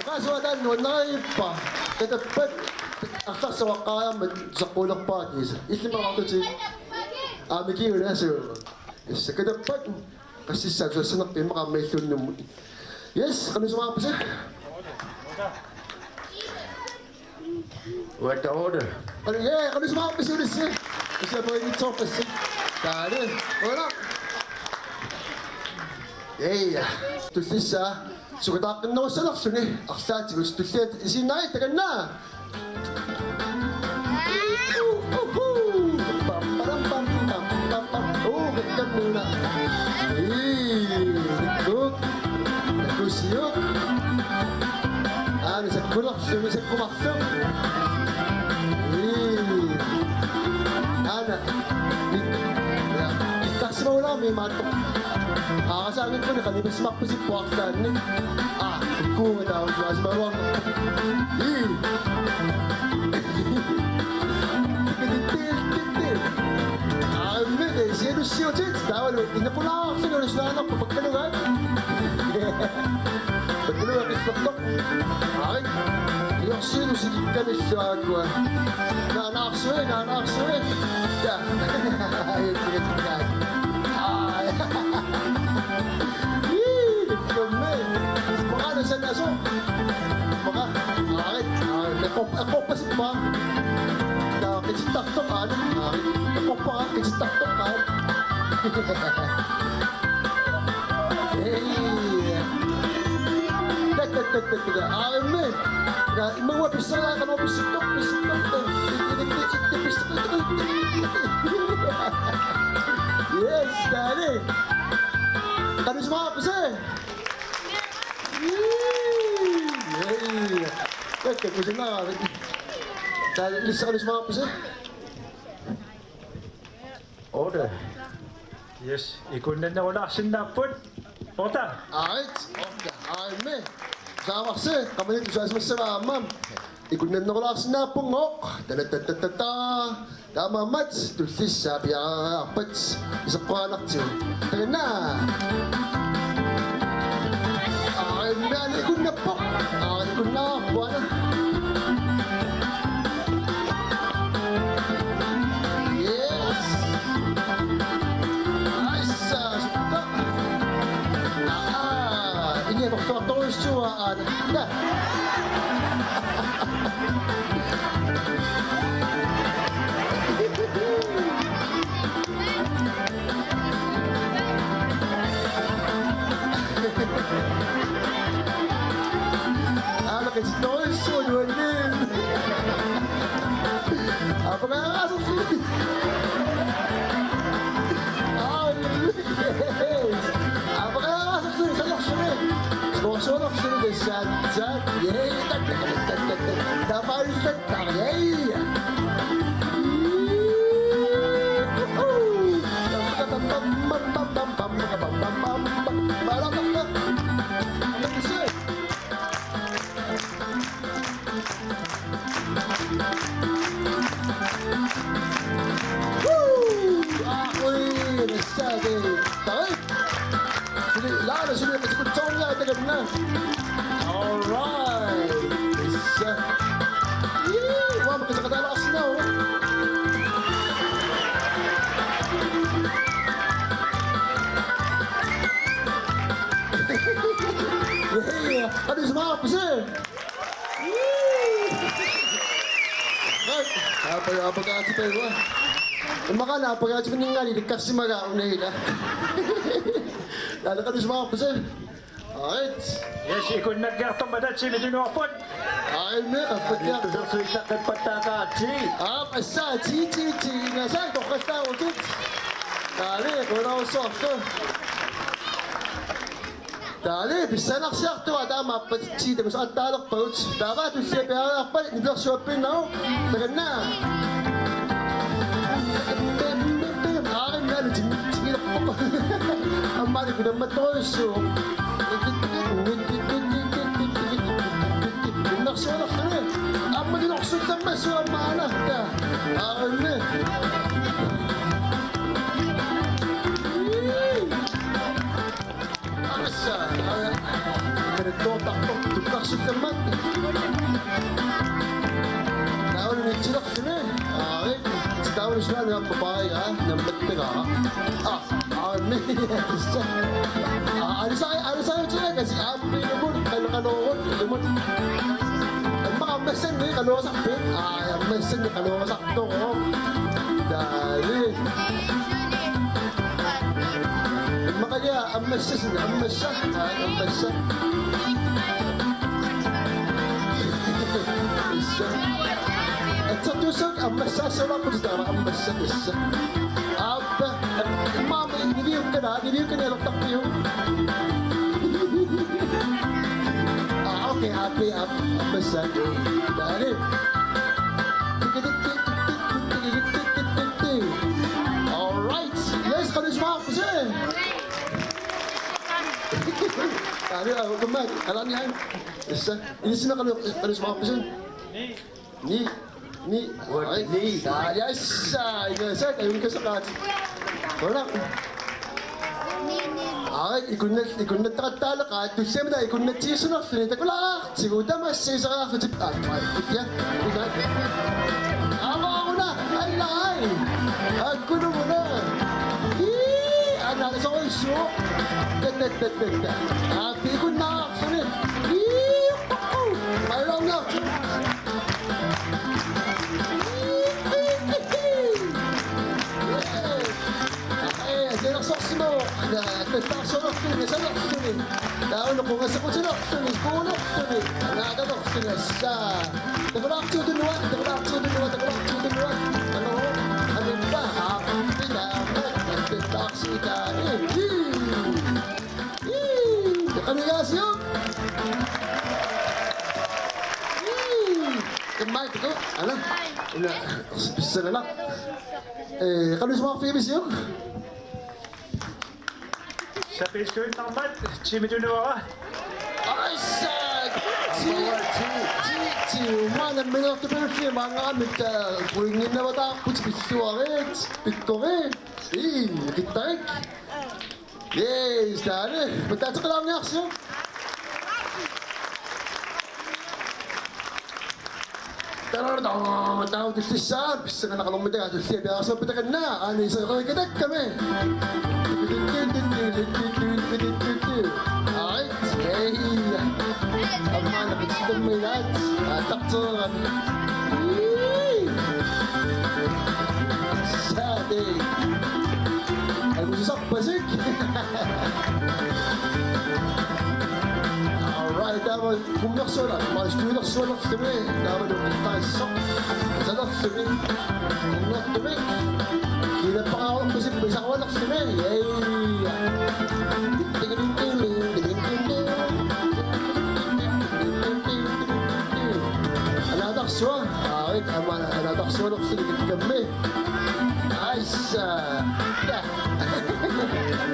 Oqaasua taanna nuannarippa. Katappat. Arlaat saqqaajammat saqqummerpara kiisa. Illimaqartuti. Aamma kiuna suu. Yes, katappat. Qassissaa tusassanerpit immaqa aamma illunngummut. Yes, qalusimaarpisi? Uatta otte. Qalu-, ja, qalusimaarpisi ulissi? Ulissi pointit soorpassi. Taali. Uana. Ja, ja. Tullissaa. Sukataaqqinnerussanerluni. Arlaatigut tulliat isiinnarigit, takanna. Uhu. Pam, param, pam, pam, pam, pam. Uu, kakkammiuna. Ii, takkuk. Takkussiuk. Aana sakkulerluni, sakkumarluk. Ii. Aana. Ja. Ikkarsimagulaarmi imaattoq. Aarasaanngikkunik qanipassimarpasippoq arlaannik. Aa, ikkuunga taava suaasimagaluarpoq. Ii. Aammit, sialussiutit, taavalu inequlaarluni ulissuaanarpu pakkalugaat. Pakkalugaat qissertoq. Aarit. Iorsilu sikikkamillu aakkua. Naanaarsui, naanaarsui. Ja. Ai, ai, ai. Ai. Ii, takkukkamik. Maqaana sanasoq. Maqa, aarit, aarit. Eqqor-, eqqorpasippa. Taa, qitittartoq aana. Aarit. Eqqorpara, qitittartoq aana. Ei. Tak, tak, tak, tak, tak. Aarimmi. Ja, immaqa pissarlaa, qanoq pissuttoq, pissuttoq. Yes, taali. Qalusimaarpisi? Ei. Takka kusinaa. Taali, ilissi qalusimaarpisi? Otte. Yes, ikunnannerulaarsinnaapput. Otte. Aarit. Aarimmi. Saavarsi, qamani tusaasimassavaa aamma. Ikunnannerulaarsinnaappunngooq. Tala, ta, ta, ta, ta. Taamaammat tullissaa piareeriarpat iseqqoraannartigu. Takanna. Aarimmi aana ikunnappoq. Aana ikunnaarpoq aana. Yes. Nice. Sukka. Aa, ini atorluartorujussuuara aana. Naa. Aana qitittorujussuuvoq nuanniit. Apaqaraasersi. Aa, yes. Apaqaraasersi, sanersuni. Score Soorlu suli tassaat. Yay, tak, tak, tak, tak, tak. Tapaissat, tak, yay. Woo! Ah, ui, tassaat. Tak. Suli, ilaana suli, qatsikutsoorniarta takanna. All right. Issa. Ii, uanga qatseqataalaarsinnaavoq. Ii, qanoq isumaqarpisi? Aap, aap, aap, aap, aap. Immaqa aap, aap, aap, aap, aap, aap. Taava qanoq isumaqarpisi? Right. Yes, ikunnakkiartormata Timi tunuarput. Aimmi, qaffakkiartoq. Tusersuillaqqippattaaqaatsi. Aap, assa, ti, ti, ti. Nasa, toqqassaarutit. Taali, qularussuarlu. Taali, pissanarsiartua taama appatitsi takusaqattaalerpagut. Taava tulliani piareerpat nipersuappinnau. Takanna. Aari naalu tingilerpoq. Ammaali kunammattorujussuuvoq. Nipersualerluni. Aamma nipersuammassuk aamma aana. Aarinni. Assa, aa, kalittuartarpoq tukkarsullammat. Taava nitsilerluni. Aa, taava sunaana papaariga, nammattagaara. Aa, aa, ni. Aa, alisa, alisa, alisa, kasi, aa, piilumut, kan, kanoorut, piilumut. Amma, ammassanni, kanoorusarpit. Aa, ammassanni, kanoorusartoq. Taali. Immaqalia ammassasut, ammassa, aa, ammassa. Issa. Atsartuussaq ammassaassavarput taava ammassa, issa. Aappa, immaqa niliukkana, niliukkana alertarpiuk. Aa, okay, aappi, aap, ammassa. Taali. All right. Yes, qanoq isumaqarpisi? Taali, aa, kumma, alani ai. Issa, inissinnut qanoq, qanoq isumaqarpisi? Ni, ni, ni. Taali, issa, issa, issa, issa. Ora. Aa, ikunnat-, ikunnattaqattaaleqaat, tulliamut taa ikunnatsigissanerluni, takulaartigu, tamassi iseriarlutit. Aa, maa, ikkia, ikkia. Aamma una, alla, ai. Akkununa. Ii, anna, sorissu. Tat, tat, tat, tat, tat. Aa, ikunnaarluni. Ii, uu, ai, la, una. Yes. Ee, sianersorsimavoq. Ana, tattaarsualerluni, sanerluni. Taava noqungassaqutilerluni, kuulerluni. Ana, tanerluni, assa. Takulaartigu tunua, takulaartigu tunua, takulaartigu tunua. Ano, anippa, aappi, taama, tattaarsiutaani. Ii. Ii, qanoq igaasiuk? Ii, immaqa taku, ana. Una, pissanganaq. Ee, qanoq isumaqarfigimisiuk? Sapiissuinnarmat, Timi tunuara. Aissa! Ti, ti, ti, ti, umaana minnertupiffia maanngaanniit, aa, pointinnavataarput pilluarit, pikkorit. Ii, kittarik. Yes, taali. Mataateqalaarniarsiuk. Tararara, taava tullissaa, pissanganaqalermata tullia piareersimappata takanna, aana isereerikatakkami. Ai, ei. Ammaana pittammilaat, aallartereerami. Saati. Angususarpasik. All right, taava qummersuala, maani stuulersualerluni, taava nuqqissaassoq. Salerluni. Qummertumik. Kiilappaqarulerpasippoq isarualerluni. Yay. Ting, ting, ting, ting, ting, ting. Aissa.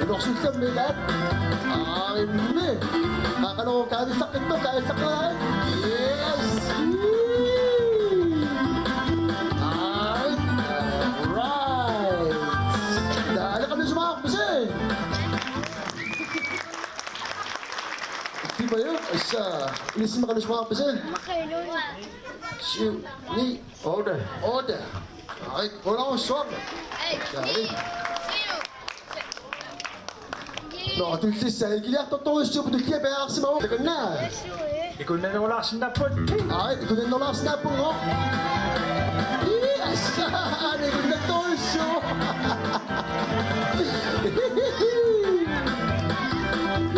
Unorsullammilaat. Aimmi. Qaqalu kaavillaqqittoq, kaavillaqqittoq. Yes. Ai. Right. Taava qanoq isumaqarpisi? Tipajuk, aissa. Ilissi qanoq isumaqarpisi? Syv, ni, otte. Otte. Ai, qulaasorsuaq. Ai, taali. Nå, tullissaa ikiliartortorujussuupput, tullia piareersimavoq. Takanna. Ikunnannerulaarsinnaapput. Ai, ikunnannerulaarsinnaapput, nå. Ii, aissa, ikunnattorujussuuvoq.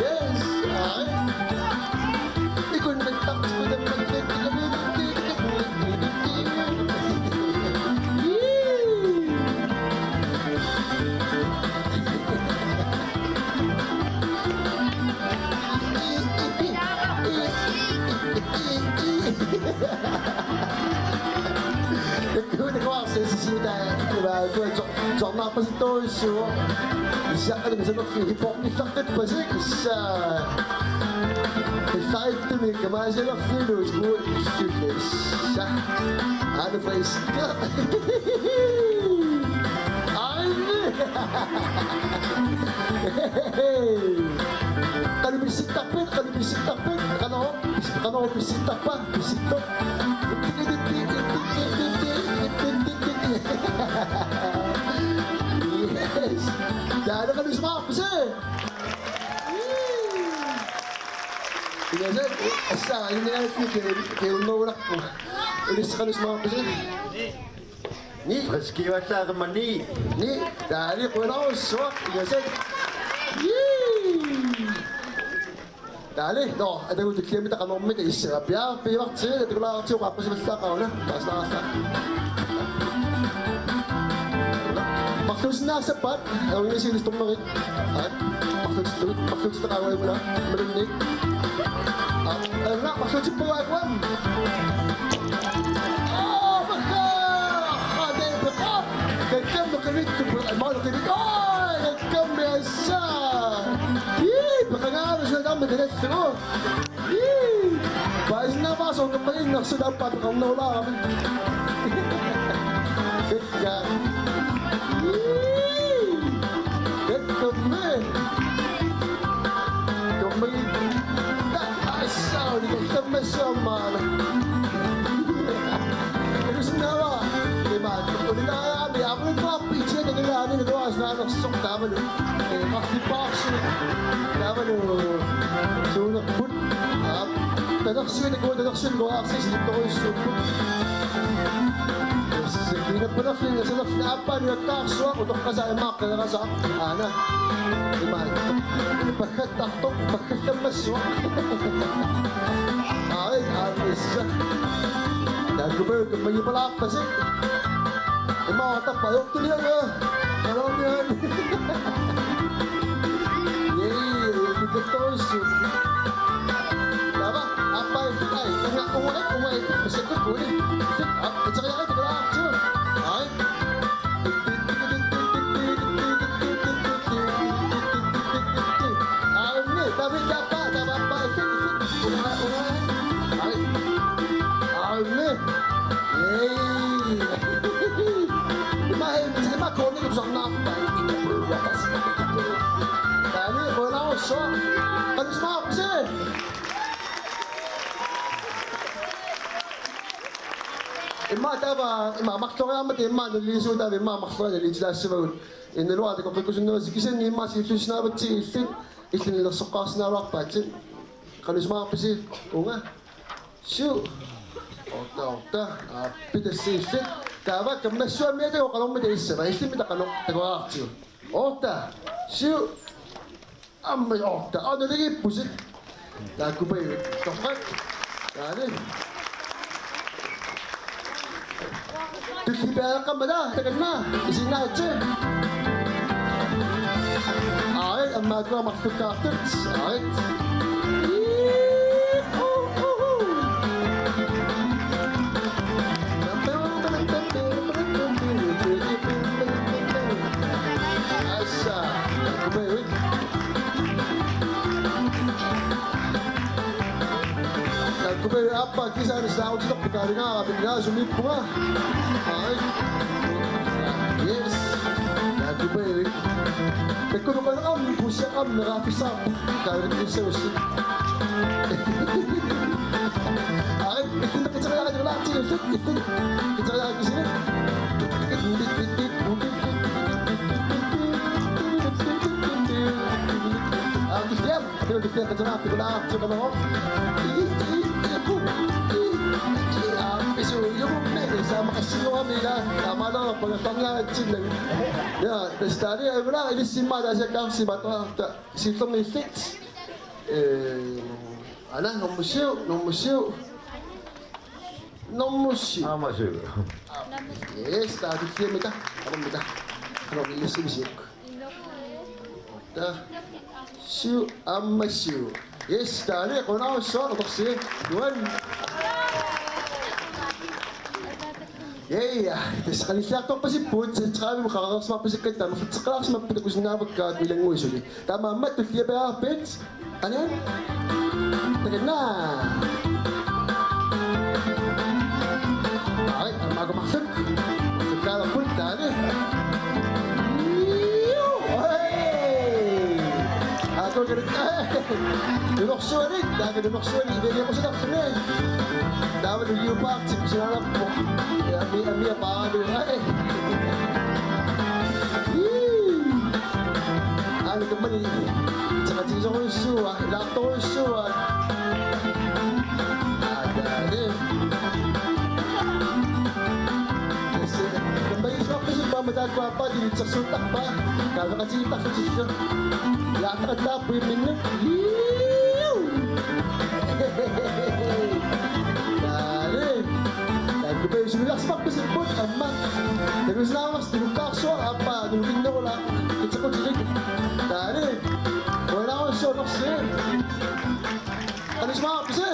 Yes, ai. Ikunnattarput. Takuunakuarsi sisiutaa, ivaa, kuatso. Soorunarpasittorujussuuvoq. Issiaqqat misanerfik hip-hopillartarpasik, issa. Qillarittumi kamaasialerfigilu skuullissullissa. Aana friska. Ai. Qanoq pissittarpit, qanoq pissittarpit, qanoq, qanoq pissittarpa, pissittoq. Yes. Taava qanoq isumaqarpisi? Ingasak, aissa, ingasak, ke, ke unnoulaq. Ilissi qanoq isumaqarpisi? Ni. Friskiuallaaqimma ni. Ni. Taali qulaasorsuaq, ingasak. Yee. Taali, nå, atagu tulliammita qanormita issava piaa, piivarti, takulaartigu qaaqqusimillaaqaruna, taasalaarsa. Marluusinnaassappat, aunisiilistormeri. Ai, marluutillugit, marluutillugit, marluutillugit, marluutillugit. Ai, ai, marluutippagu. Aa, makka! Aa, det er bra. Kakkammi qivittup, malu qivit. Aa, kakkammi assa. Ii, peqangaarusut aamma talassugu. Ii! Paasinnaavaasoq kammaginnersut aappaa peqarnerulaarami. Kikka. Ii! Kakkammi. Kammagi. Ta-, assauni kakkammassuammaana. Ilusinnaavaa. Imaattoq. Ulikaajaami, aamma ulikkaarpit, itiat takilaani, nukuaasnaanersoq taavalu. Ee, qarlippaarsuit. Taavalu. Suunerput. Aap. Tanersuit, takuuk tanersuit, nukuaarsisilittorujussuupput. Yes, kiinappanerluni, nasanerluni, aappaani nujakkaarsuaq, utoqqasaat immaqa qeqerasaat. Aana. Imaattoq. Paggattartoq, paggallammassuaq. Ai, ai, issa. Taakkuupput, kammagipalaarpasi. Imaattoq, ajortuliaga. Qanoq imaat. Jee, pikattorujussuuvoq. Taava, aappaa illit, ai, unga, unga, unga illit, massakkut kuuli. Illit, aap, iteriarit, pikalaartigu. Ai. Aammi, taava aappaa, taava aappaa, illit, illit. Unga, unga. Ai. Aammi. Ei. Ima, ei, ima, koornikuusarnaarpai. Taani, qulaasorsuaq. Qanoq isumaqarpisi? Immaqa taava, immaqa marloriarmata immaqa naliisuutaat, immaqa marloriarmata naliitilaassavagut. Innaluara takoqqikkusunnerussi, kisianni immaqa siullersinnaavatsigu illit, illit nalilersoqqaarsinnaagaluarpaatit. Qanoq isumaqarpisi? Unga. Syv. Otte, otte. Aap, pitsaassi illit. Taava kammassuarmik takuuk qanormita issava. Illimmi takuuk qanoq takuaraartigu. Otte. Syv. Aamma otte. Aa, naligiippusi. Taakkuupput. Torrak. Taali. Tulliit piareeqqammat takanna. Isiginnaarassi. Ai, aamma takuuk marlukkaartut. Ai. Kiisalu saarutilerput kaaligaara pingaasumippunga. Ai. Yes. Takuuk baby. Takuuk qanoq aamma pusiaqarami raafissaarput. Kaaligaara pissagussi. Ai, illit qiteriaatigilaartigu, illit, illit qiteriaakisine. Aamma, ja. Takuuk qiteriaatigilaartigu. Aamma, pisuujummi, saamaqassinngorami ila, taamaalillugu, pagastarniaratsinnagu. Ja, tassa taanna, immaqa, ilissi immaqa, taasiakkaarsimattaarta, siullermi illit. Eh, aana, nummer syv, nummer syv. Nummer syv. Aamma syv. Yes, taava tulliamita. Qanormita. Qanormi ilissi immaqa syv. Taava. Syv, aamma syv. Yes, taanna qujanarsuaq, utorsi. Juan. Ja, ja. Tassa qanilliartorpasipput, tredive qaqareersimarpasippakkit, taava amerlateqqalaarsimapput takusinnaavakka ilannguisuli. Taamaammat tullia peerpit. Qaniat? Takanna. Ai, aamma marluk. Marlukkaalerput taanna. Iu! Hei! Aakukarit. Nunorsuanik, taava nunorsuanik, iviagiaqusitarluni. Taava leopardip sinaanarpoq. Ja, amia, amia paalu. Ai. Ii. Aana kammani itseqatigisorujussuuara, ilaartorujussuuara. Aataani. Tassa, kammani suarpasippa aamma taakku aappaa tilitsersuuttarpaa. Kaaveqatigiittarlutillu. Ilaartaqattaarput imminnut. Iu! Taanna. Taakku pisuusilaarsimarpasipput aamma. Takusinnaavasi tulukkaarsuaq aappaa nungukinnerulaaq itequtilik. Taanna. Qujanarsuaq utorsi. Qanillisimaavarpisi?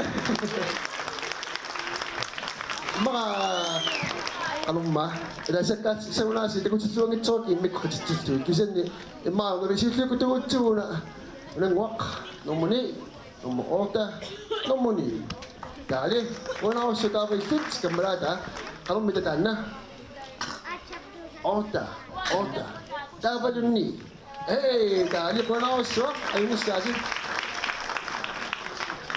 Immaqa qanormaa. Ila sakka sagunaasi takutilluanngitsoq immikkut qatitsillugu. Kisianni immaqa una siulliukkut tungutsigu una. Unannguaq. Nummer ni. Nummer otte. Nummer ni. Taava. Qujanarsuaq taava illit kammalaata. Qanormita taanna? Otte. Otte. Taavalu ni. Hei, taava qujanarsuaq, ajunngissaasi.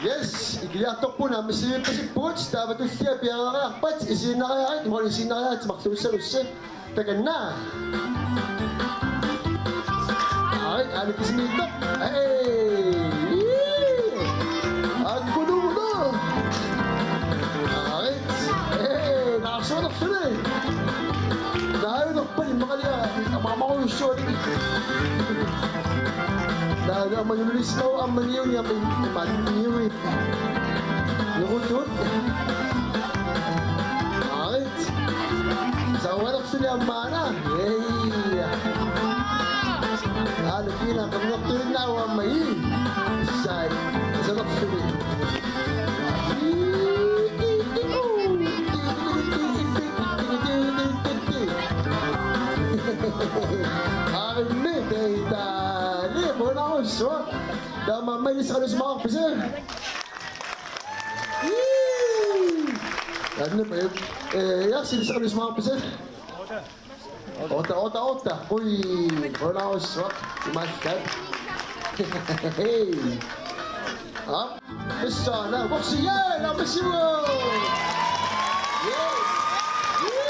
Yes, ikiliartorput aamma sivippasipput, taava tullia piareeriarpat, isiginnariarit, imaluunniit isiginnariarit marluussagussi. Takanna. Ai, aana kisimiittoq. Hei. Akkunugulu. Ai. Hei, naarsuanerluni. Naajunerpali immaqalia. Amaamaruussuani. Naaju aamma nulislau aamma niuni aamma immaqalia niuni. Nukutut. Ai. Saavalerluni aamma aana. Ei. Aana kiinaa qernertuinnaavoq aamma ii. Sai. Saavalerluni. Aamma teitaani qujanarsuaq. Taava aamma ilissi qanillisimaavarpisi? Ii. Anne, eh, eh, ja, ilissi qanillisimaavarpisi? Otte, otte, otte. Ui, qujanarsuaq. Imaattoq. Hei. Aap. Missaana, ukorsiaa, naammassivugut. Yes. Woo.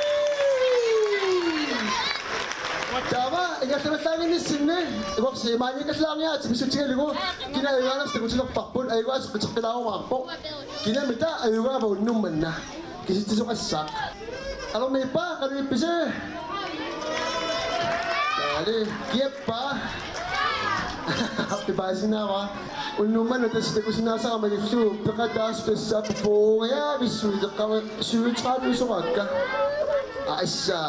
Taava, ingerlavallaannginnissinni, ukorsi maaniikkallaarniaritsi pissutigalugu, kina ajugaanersoq takutilerparput, ajugaasaq qiteqqilaarumaarpoq. Kinamita ajugaava unnuk manna? Kisitsisoqassaaq. Qanormi ippa, qanoq ippisi? Taali, kiappa. Pipaasinnaava. Unnuk manna tassa takusinnaasarama ilillugu peqataasoq tassa fooriavissuit eqqaama syvogtredive soraakka. Assa.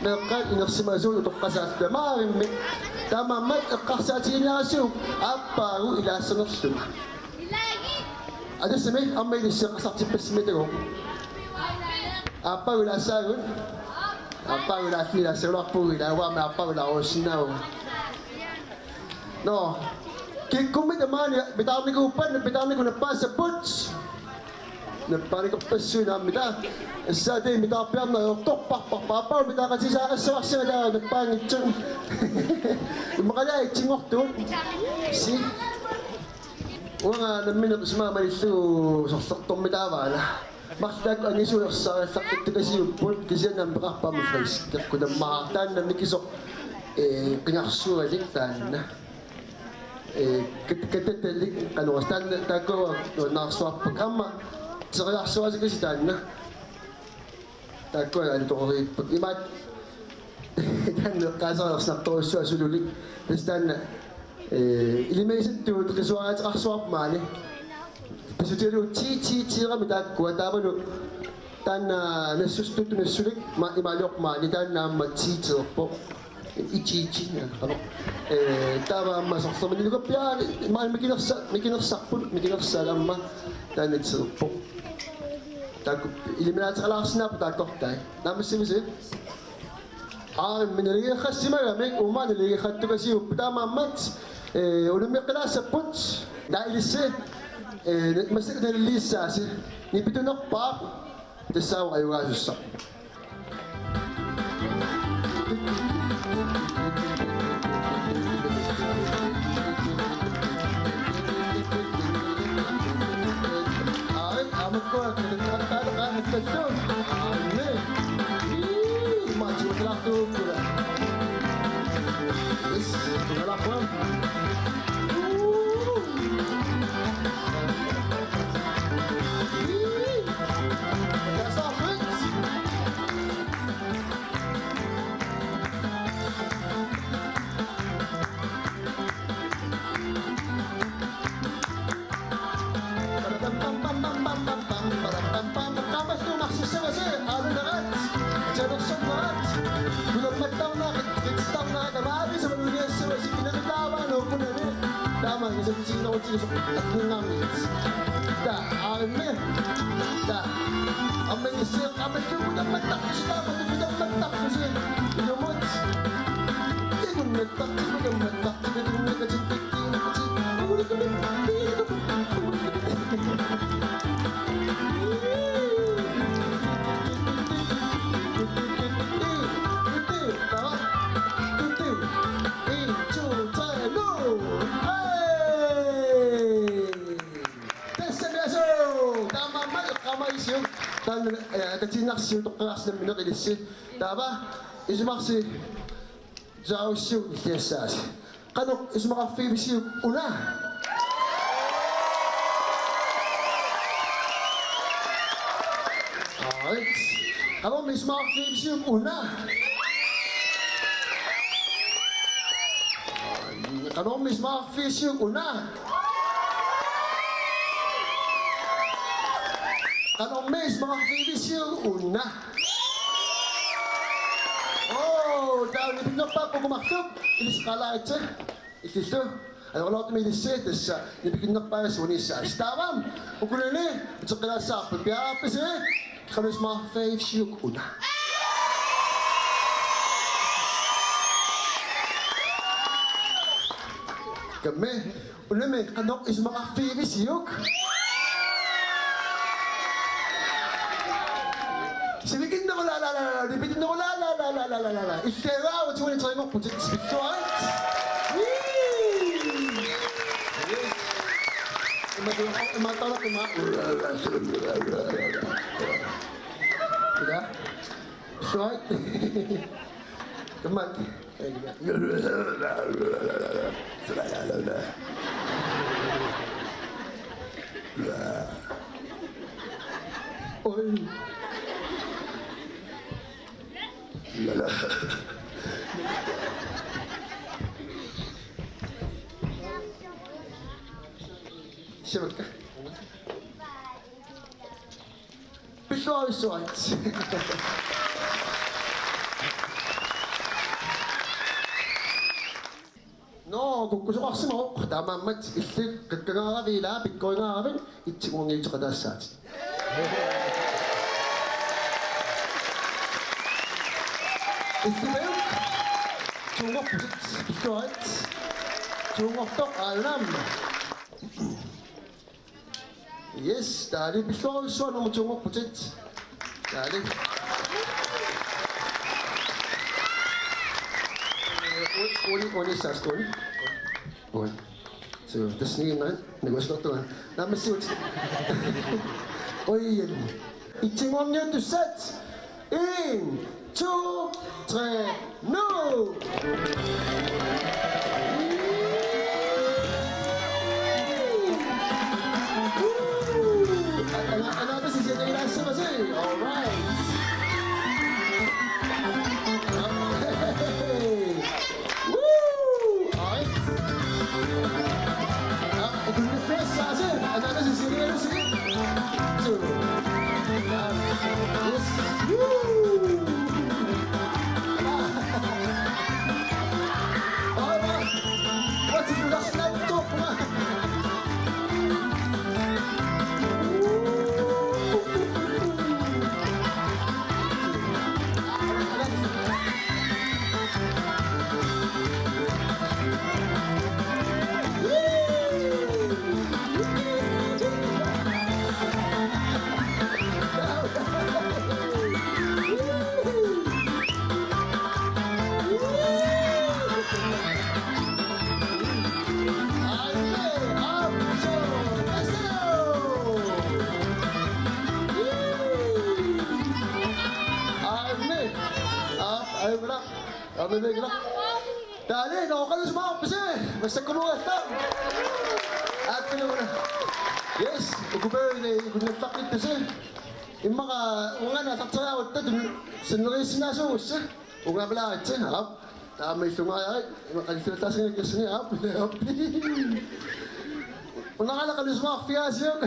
Meeqqat inersimasut utoqqasaat tamaavimmik. Taamaammat eqqarsaatigiinnarassuugut aappaagu ilaassanerlunga. Atassami aamma ilissi eqqarsartippassimmi takuuk. Aappaagu ilaassaagut. Aappaagu ilaassagut, ilaassagaluarpugut, ilaavaa aamma aappaagu ilaarussinnaavugut. Nå. Kikkummit tamaani pitaarnikuupput, pitaarnikut nappaassapput. Nappaanikorpassuit naammi taava. Assaati mitaarpiarneq ajortorparparpaa. Aappalu mitaaqatigisaaqassavarsi taava nappaanngitsut. Immaqalu itsinngortugut. Si. Uanga nammineq isumaa malillugu sorlertormitaavaana. Marluk taakku angisuulersaariallaqqittukasiupput kisianni aamma peqarpoq aamma friskit. Kutammaqaaq taanna mikisoq, ee, qingarsualik taanna. Ee, kat-, katatalik qanoq taanna taakkua nuannaarsuarput. Aamma teriarsuaasikkasi taanna. Taakkua alutoriippak. Imaat taanna eqqaasareersinartorujussuaq sululik. Tassa taanna, ee, ilimagisattut qisuariaateqarsuarput maani. Pissutigalugu ti, ti, ti-rami taakkua taavalu taanna nassustuttut nassulik ma-, imaaliorpoq maani taanna aamma ti-ti-erpoq. Iti, iti, ja, qanoq. Ee, taava aamma sorlermik nukappiaani, maani mikinersa-, mikinersarput, mikinersaat aamma taanna ti-erpoq. Taakku ilimanaateqalaarsinnaapput taakkortai. Naammassivisi? Aa, imminut naligiiqqassimagamik, uuma naligiiqqattukasiupput taamaammat, ee, unammeqqilaassapput. Taava ilissi, ee, massakkut naliliissaasi. Nipitunerpaaq tassaavoq ajugaasussaq. Ai, aamma uku, kitattaataqa, hattassu. Aammi. Ii, maatsuutilaqtuukkula. Is, tugalaqquam. Uu. Ii. That's all, friends. Qaamalluunarsissavasi, aalunerat, talersornerat, kulammattarnerat, qitsittarnerat, amaavisa malugiassavasi, kinamitaavaana ukunani, taama isertiinerutigisoq anninngaarnit. Taa, aammi. Taa. Aamma ilissi qaamalluunniit kulammattarlusi, taama kulammattarlusi. Ilumut. Ikunnattaq, kulammattarlusi, ikunnattaq. Tassami asu! Taamaammat eqqaamavisiuk. Taanna, eh, atatiinnarsiuk toqqagaarsinammineq ilissi. Taava isumaqarsi Jausiu nilliassaasi. Qanoq isumaqarfigivisiuk una? Right. Qanormi isumaqarfigivisiuk una? Qanormi isumaqarfigivisiuk una? Qanormi isumaqarfigivisiuk una? Oo, taava nipinnerpaaq uku marluk, ilissi qaalaaritsi. Illillu. Ajoraluartumik ilissi tassa nipinnerpaaq suuniissaasi. Taava ukunani uteqqilaassavarput piareerpisi, qanoq isumaqarfigivisiuk una? Kammi. Unami, qanoq isumaqarfigivisiuk? Sivikinnerulalala, nipitinnerulalala, la, la, la, la, la. Illuagut twenty-three-nngorputit, spittuarit. Wii! Ima, ima, ima, ima. Ila? Illuarit. Kammat. Oi. Sivikka. Pilluarissuarit. Nå, kukkusoqarsimavoq, taamaammat illit qikkangaaraviit ilaa pikkorigaaraviit itsunnguanngitsoqataassaatit. Illit piuk, to-nngorputit, pilluarit. To-nngortoq aajuna aamma. Yes, taali pilluarusuaq nummer to-nngorputit. Taali. Uli, uli, uli, saas, uli. Uli. So, tassa niinnerit, nakuasortuan. Naammassivutit. Oj, oj. Itsinngorniuttussat. En, to, tre, nu! Woo! Ana, ana, this is it. All right. Woo! All right. Ah, ikunni first, ah, sir. Another, sir, sir, sir. Two. Ah, yes. Woo! Ah. All right. What's the last night talk? Aamma. Aap, ajunngilaq. Aamma, ajunngilaq. Taali, nooqqalusmaarpisi, massakkut uallaaq. Aappiluuna. Yes, ukupavili ikunnallaqqittusi. Immaqa uunga aallarteriarutta tun sineriissinnaasuugussi. Uunga aamma laaritsi, aap. Taama illungaajari, ima qanillivallaassanngikkassani, aap, aap. Una qanoq oqalusmaarfigaasiuk.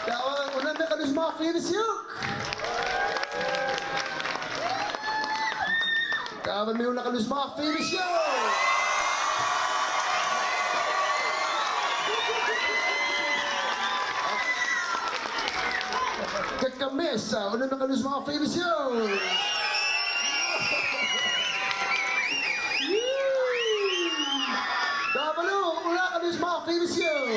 Taava, unami oqalusmaarfigisiuk. Taavami una oqalusmaarfigisiuk. Kakkaak massa, unami oqalusmaarfigisiuk. Taavalu, una oqalusmaarfigisiuk.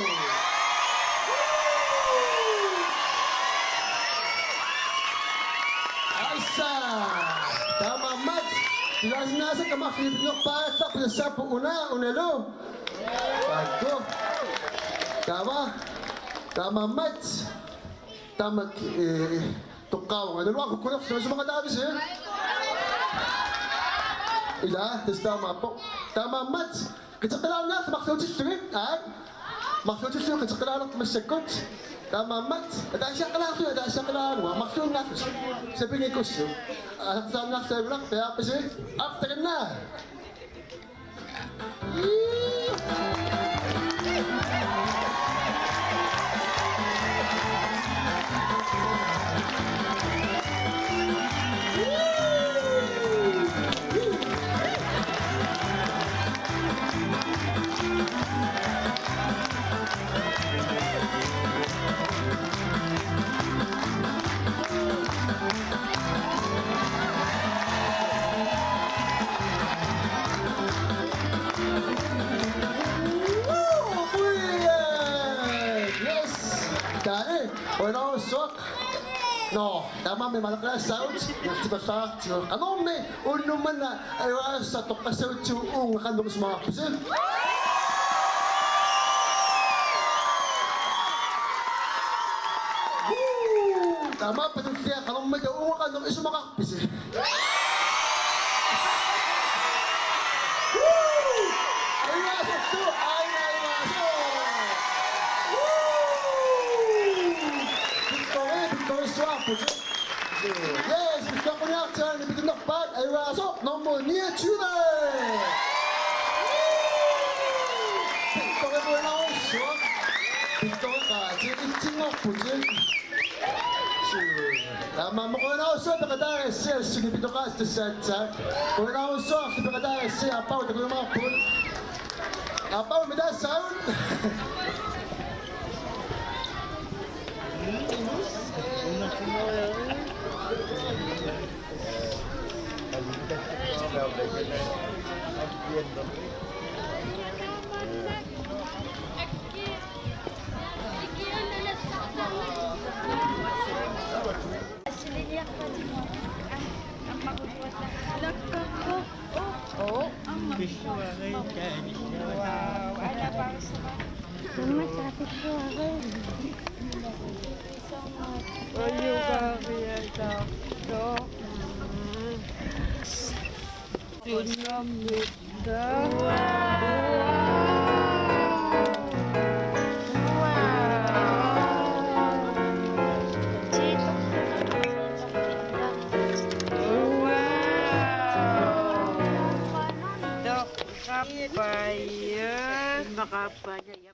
Aisa, taamaammat. Tilasinnaasa kamarfigipinnerpaasarput tassaapput una, unalu. Taakku. Taava, taamaammat. Taamak, eh, toqqaavunga. Naluara kukkunerlu isumaqataavisi? Ila, tassa taamaappoq. Taamaammat. Qiteqqalaarniarlugu marluutillugit, aat? Marluutillugit qiteqqalaarlugu massakkut. Taamaammat. Ataasiaqqalaarlugu, ataasiaqqalaarlugu. Marluinnaarlugu. Sapinngikkutsigit. Ataasiaqqalaarlugu, peaarpisi. Aap, takanna. Yes! Taali, qujanarsuaq. Nå, taamaammat maleqqassaagut, inertipallaartigu. Qanormi unnuk manna ajugaassaaq toqqassagutsigit, uunga qanoq isumaqarpisi? Woo! Taamaappat tullia qanormita uunga qanoq isumaqarpisi? Woo! Ajugaasarsuaq, aina, ajugaasarsuaq. Woo! Victoria, Victoria suarput. Yes, Victoria quniartiaani pitinnerpaat, ajugaasoq nummer niogtyve. Victoria qujanarsuaq. Victoria qaati itsinngorputit. Taamaammat qujanarsuaq peqataagassi assut nipitoqaasi tassa aatsaat. Qujanarsuaq peqataagassi, aappaagu takujumaarpugut. Aappaagu mitaassaagut. Toqqarpaja.